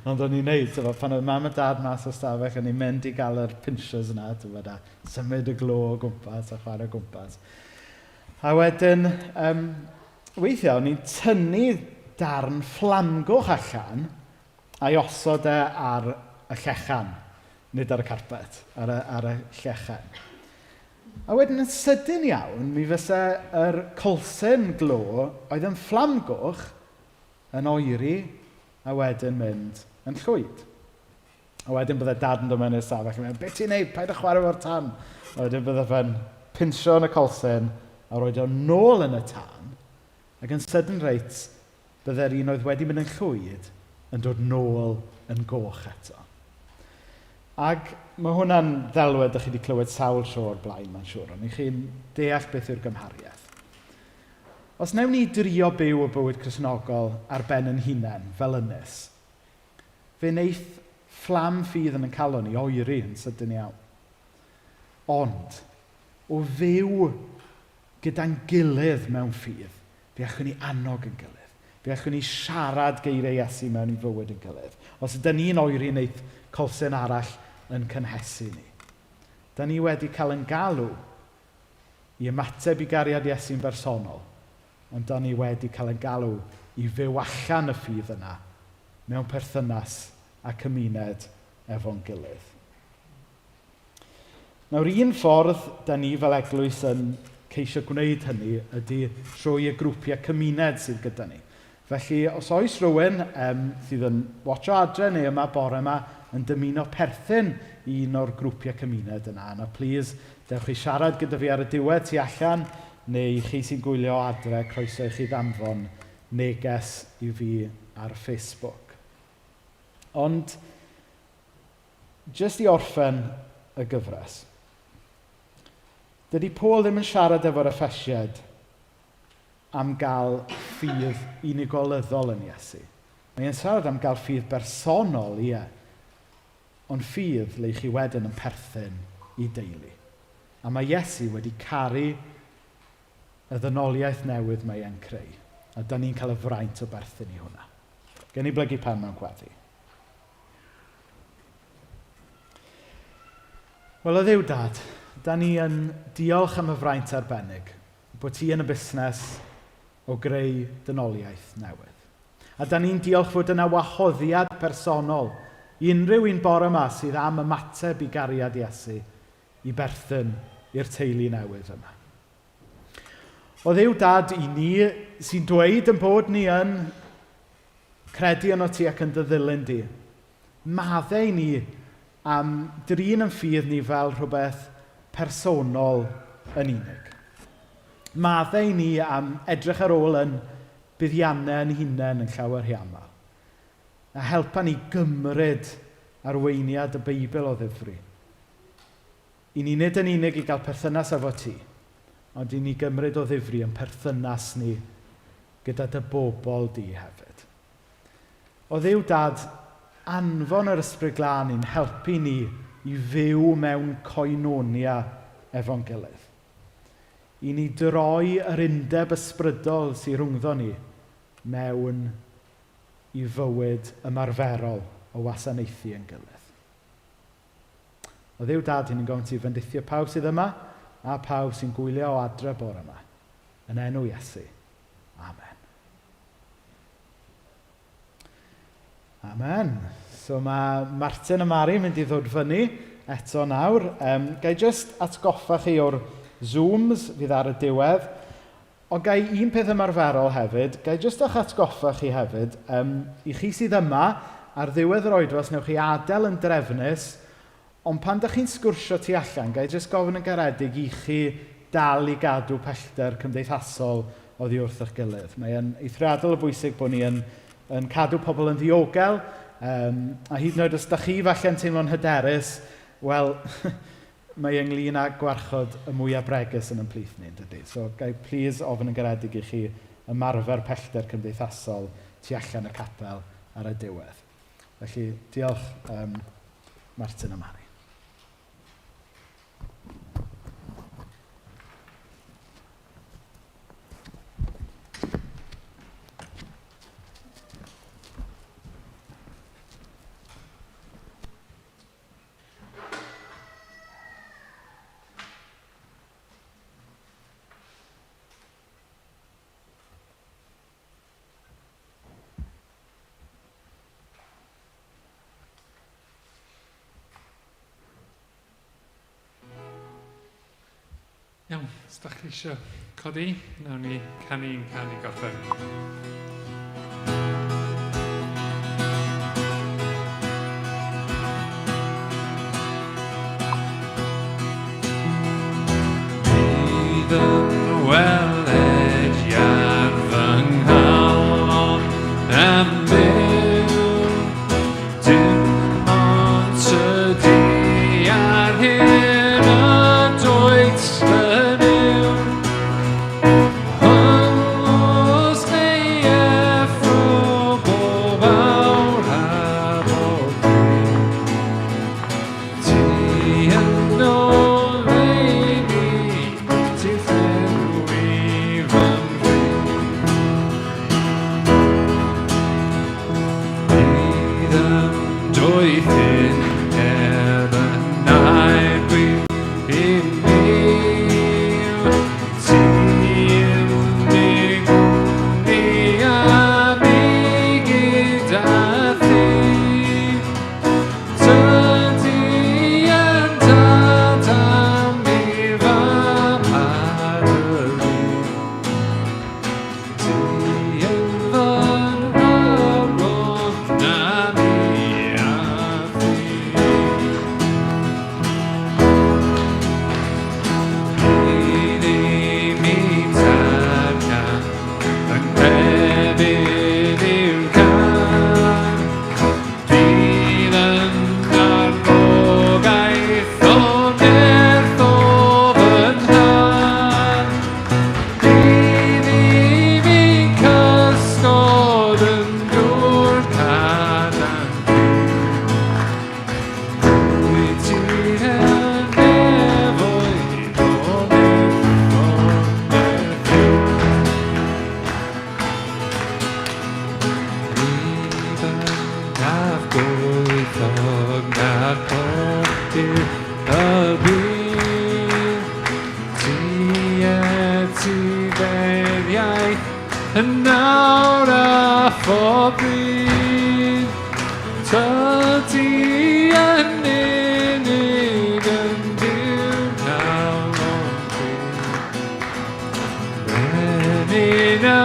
Ond o'n i'n neud, tyfo, pan oedd mam a dad mas o stafell, o'n i'n mynd i gael yr pinchers yna, tyfo, a symud y glo o gwmpas a chwarae o gwmpas. A wedyn, weithiau, o'n i'n tynnu darn fflamgoch allan a'i osod e ar y llechan, nid ar y carpet, ar y llechan. A wedyn yn sydyn iawn, mi fysa yr colsyn glo oedd yn fflamgoch yn oeri a wedyn mynd yn llwyd. A wedyn bydde dad yn dod mewn i'r stafell yn mynd, "Be ti'n neud? Paid â chwarae efo'r tân." A wedyn bydde fe'n pinsio yn y colsyn a roed o nôl yn y tân. Ac yn sydyn reit, bydde'r un oedd wedi mynd yn llwyd yn dod nôl yn goch eto. Ac mae hwnna'n ddelwedd ydych chi wedi clywed sawl tro o'r blaen, mae'n siŵr, ond i chi'n deall beth yw'r gymhariaeth. Os wnawn ni drio byw y bywyd Cristnogol ar ben yn hunain, fel ynys, fe wneith fflam ffydd yn ein calon ni oeri yn sydyn iawn. Ond, o fyw gyda'n gilydd mewn ffydd, fe allwn ni annog yn gilydd. Fe allwn ni siarad geiriau Iesu mewn i fywyd yn gilydd. Os ydyn ni'n oeri, wneith colsyn arall yn cynhesu ni. Da ni wedi cael yn galw i ymateb i gariad Iesu'n bersonol, ond da ni wedi cael yn galw i fyw allan y ffydd yna mewn perthynas a cymuned efo'n gilydd. Nawr, un ffordd da ni fel eglwys yn ceisio gwneud hynny ydy trwy y grwpiau cymuned sydd gyda ni. Felly, os oes rhywun sydd yn watcho adre neu yma bore yma yn dymuno perthyn i un o'r grwpiau cymuned yna, yna please, dewch i siarad gyda fi ar y diwedd tu allan, neu chi sy'n gwylio adre, croeso i chi ddanfon neges i fi ar Facebook. Ond, jyst i orffen y gyfres, dydy Paul ddim yn siarad efo'r Effesiaid am gael ffydd unigolyddol yn Iesu. Mae'n siarad am gael ffydd bersonol, ie, ond ffydd le chi wedyn yn perthyn i deulu. A mae Iesu wedi caru y ddynoliaeth newydd mae e'n creu. A da ni'n cael y fraint o berthyn i hwnna. Gen i blygu pen mewn gweddi. Wel, o Dduw Dad, da ni yn diolch am y fraint arbennig bod ti yn y busnes o greu dynoliaeth newydd. A da ni'n diolch fod yna wahoddiad personol i unrhyw un bore yma sydd am ymateb i gariad Iesu i berthyn i'r teulu newydd yma. O Dduw Dad, i ni sy'n dweud yn bod ni yn credu yno ti ac yn dy ddilyn di, maddau i ni am drin yn ffydd ni fel rhywbeth personol yn unig. Maddau i ni am edrych ar ôl yn buddiannau yn hunain yn llawer rhy aml. A helpa ni gymryd arweiniad y Beibl o ddifri. I ni nid yn unig i gael perthynas efo ti, ond i ni gymryd o ddifri yn perthynas ni gyda dy bobl di hefyd. O Dduw Dad, anfon yr Ysbryd Glân i'n helpu ni i fyw mewn koinonia efo'n gilydd. I ni droi yr undeb ysbrydol sy'n rhwngddo ni mewn i fywyd ymarferol o wasanaethu yn gilydd. O Dduw Dad, ni'n gofyn ti fendithio pawb sydd yma a pawb sy'n gwylio o adre bore yma. Yn enw Iesu. Amen. Amen. So mae Martin a Mari yn mynd i ddod fyny eto nawr. Ga i jyst atgoffa chi o'r Zooms fydd ar y diwedd. Ond ga i un peth ymarferol hefyd, ga i jyst eich atgoffa chi hefyd, i chi sydd yma, ar ddiwedd yr oedfa, os wnewch chi adael yn drefnus, ond pan dach chi'n sgwrsio tu allan, ga i jyst gofyn yn garedig i chi dal i gadw pellter cymdeithasol oddi wrth eich gilydd. Mae e'n eithriadol o bwysig bod ni yn, yn cadw pobl yn ddiogel, a hyd yn oed os dach chi falle'n teimlo'n hyderus, wel, mae ynglyn â gwarchod y mwyaf bregus yn ein plith ni, yn dydy? So, ga i plîs ofyn yn garedig i chi ymarfer pellter cymdeithasol tu allan y capel ar y diwedd. Felly, diolch Martin a Mari. Iawn, os da chi eisiau codi, nawn ni canu un can i gorffen. Bydd yn weled iar fy nghalon am byw. Dim ond tydi ar hyn y dwyt yn yw. Hynnos neu effro bob awr a bob dydd. Ti yn oleuni, ti'n llenwi fy mhryd. Bydd yn doethyn heb yn air gwir i mi. Ti unig gwmni a mi gyda thi. Tydi yn dad a mi fam a dy Ti yn fy nghalon a mi a thi. Bydd i mi targan fy nghrefydd yw'r can. Bydd yn arfogaeth o nerth o fy nhad. Bydd i mi cysgod yn dŵr cadarn Wyt ti yn nefoedd o nerth o nerth Mi byddaf goethog na'r podir y byd. Ti etifeddiaeth yn nawr a phob bryd. Tydi yn unig yn Dduw calon dwi. Brenin y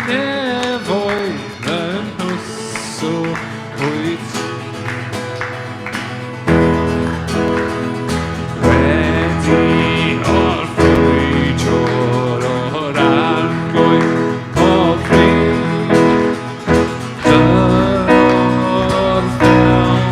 nefoedd yn hwsw wyt ti. Wedi orffwydro o'r arglwydd pob pryd. Dy orffennol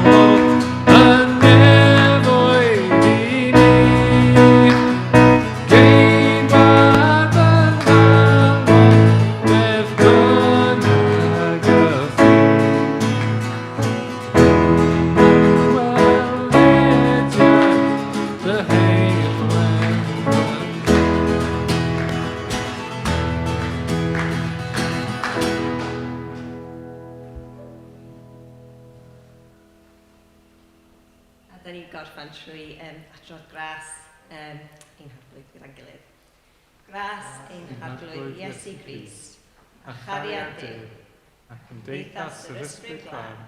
A da ni'n gorffan trwy adrodd gras ein Harglwydd gyda'n gilydd. Gras ein Harglwydd Iesu Grist, a chariad Duw, a chymdeithas yr Ysbryd Glân,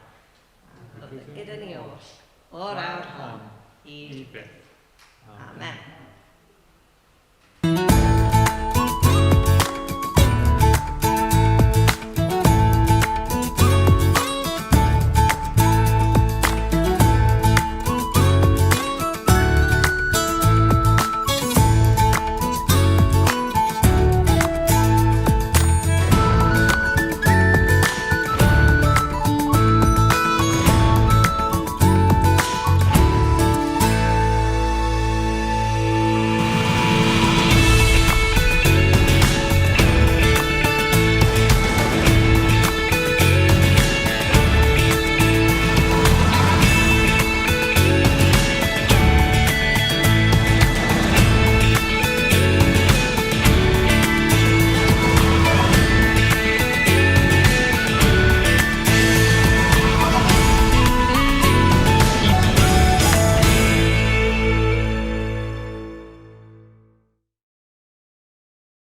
gyda ni oll, o'r awr hon, i byth. Amen.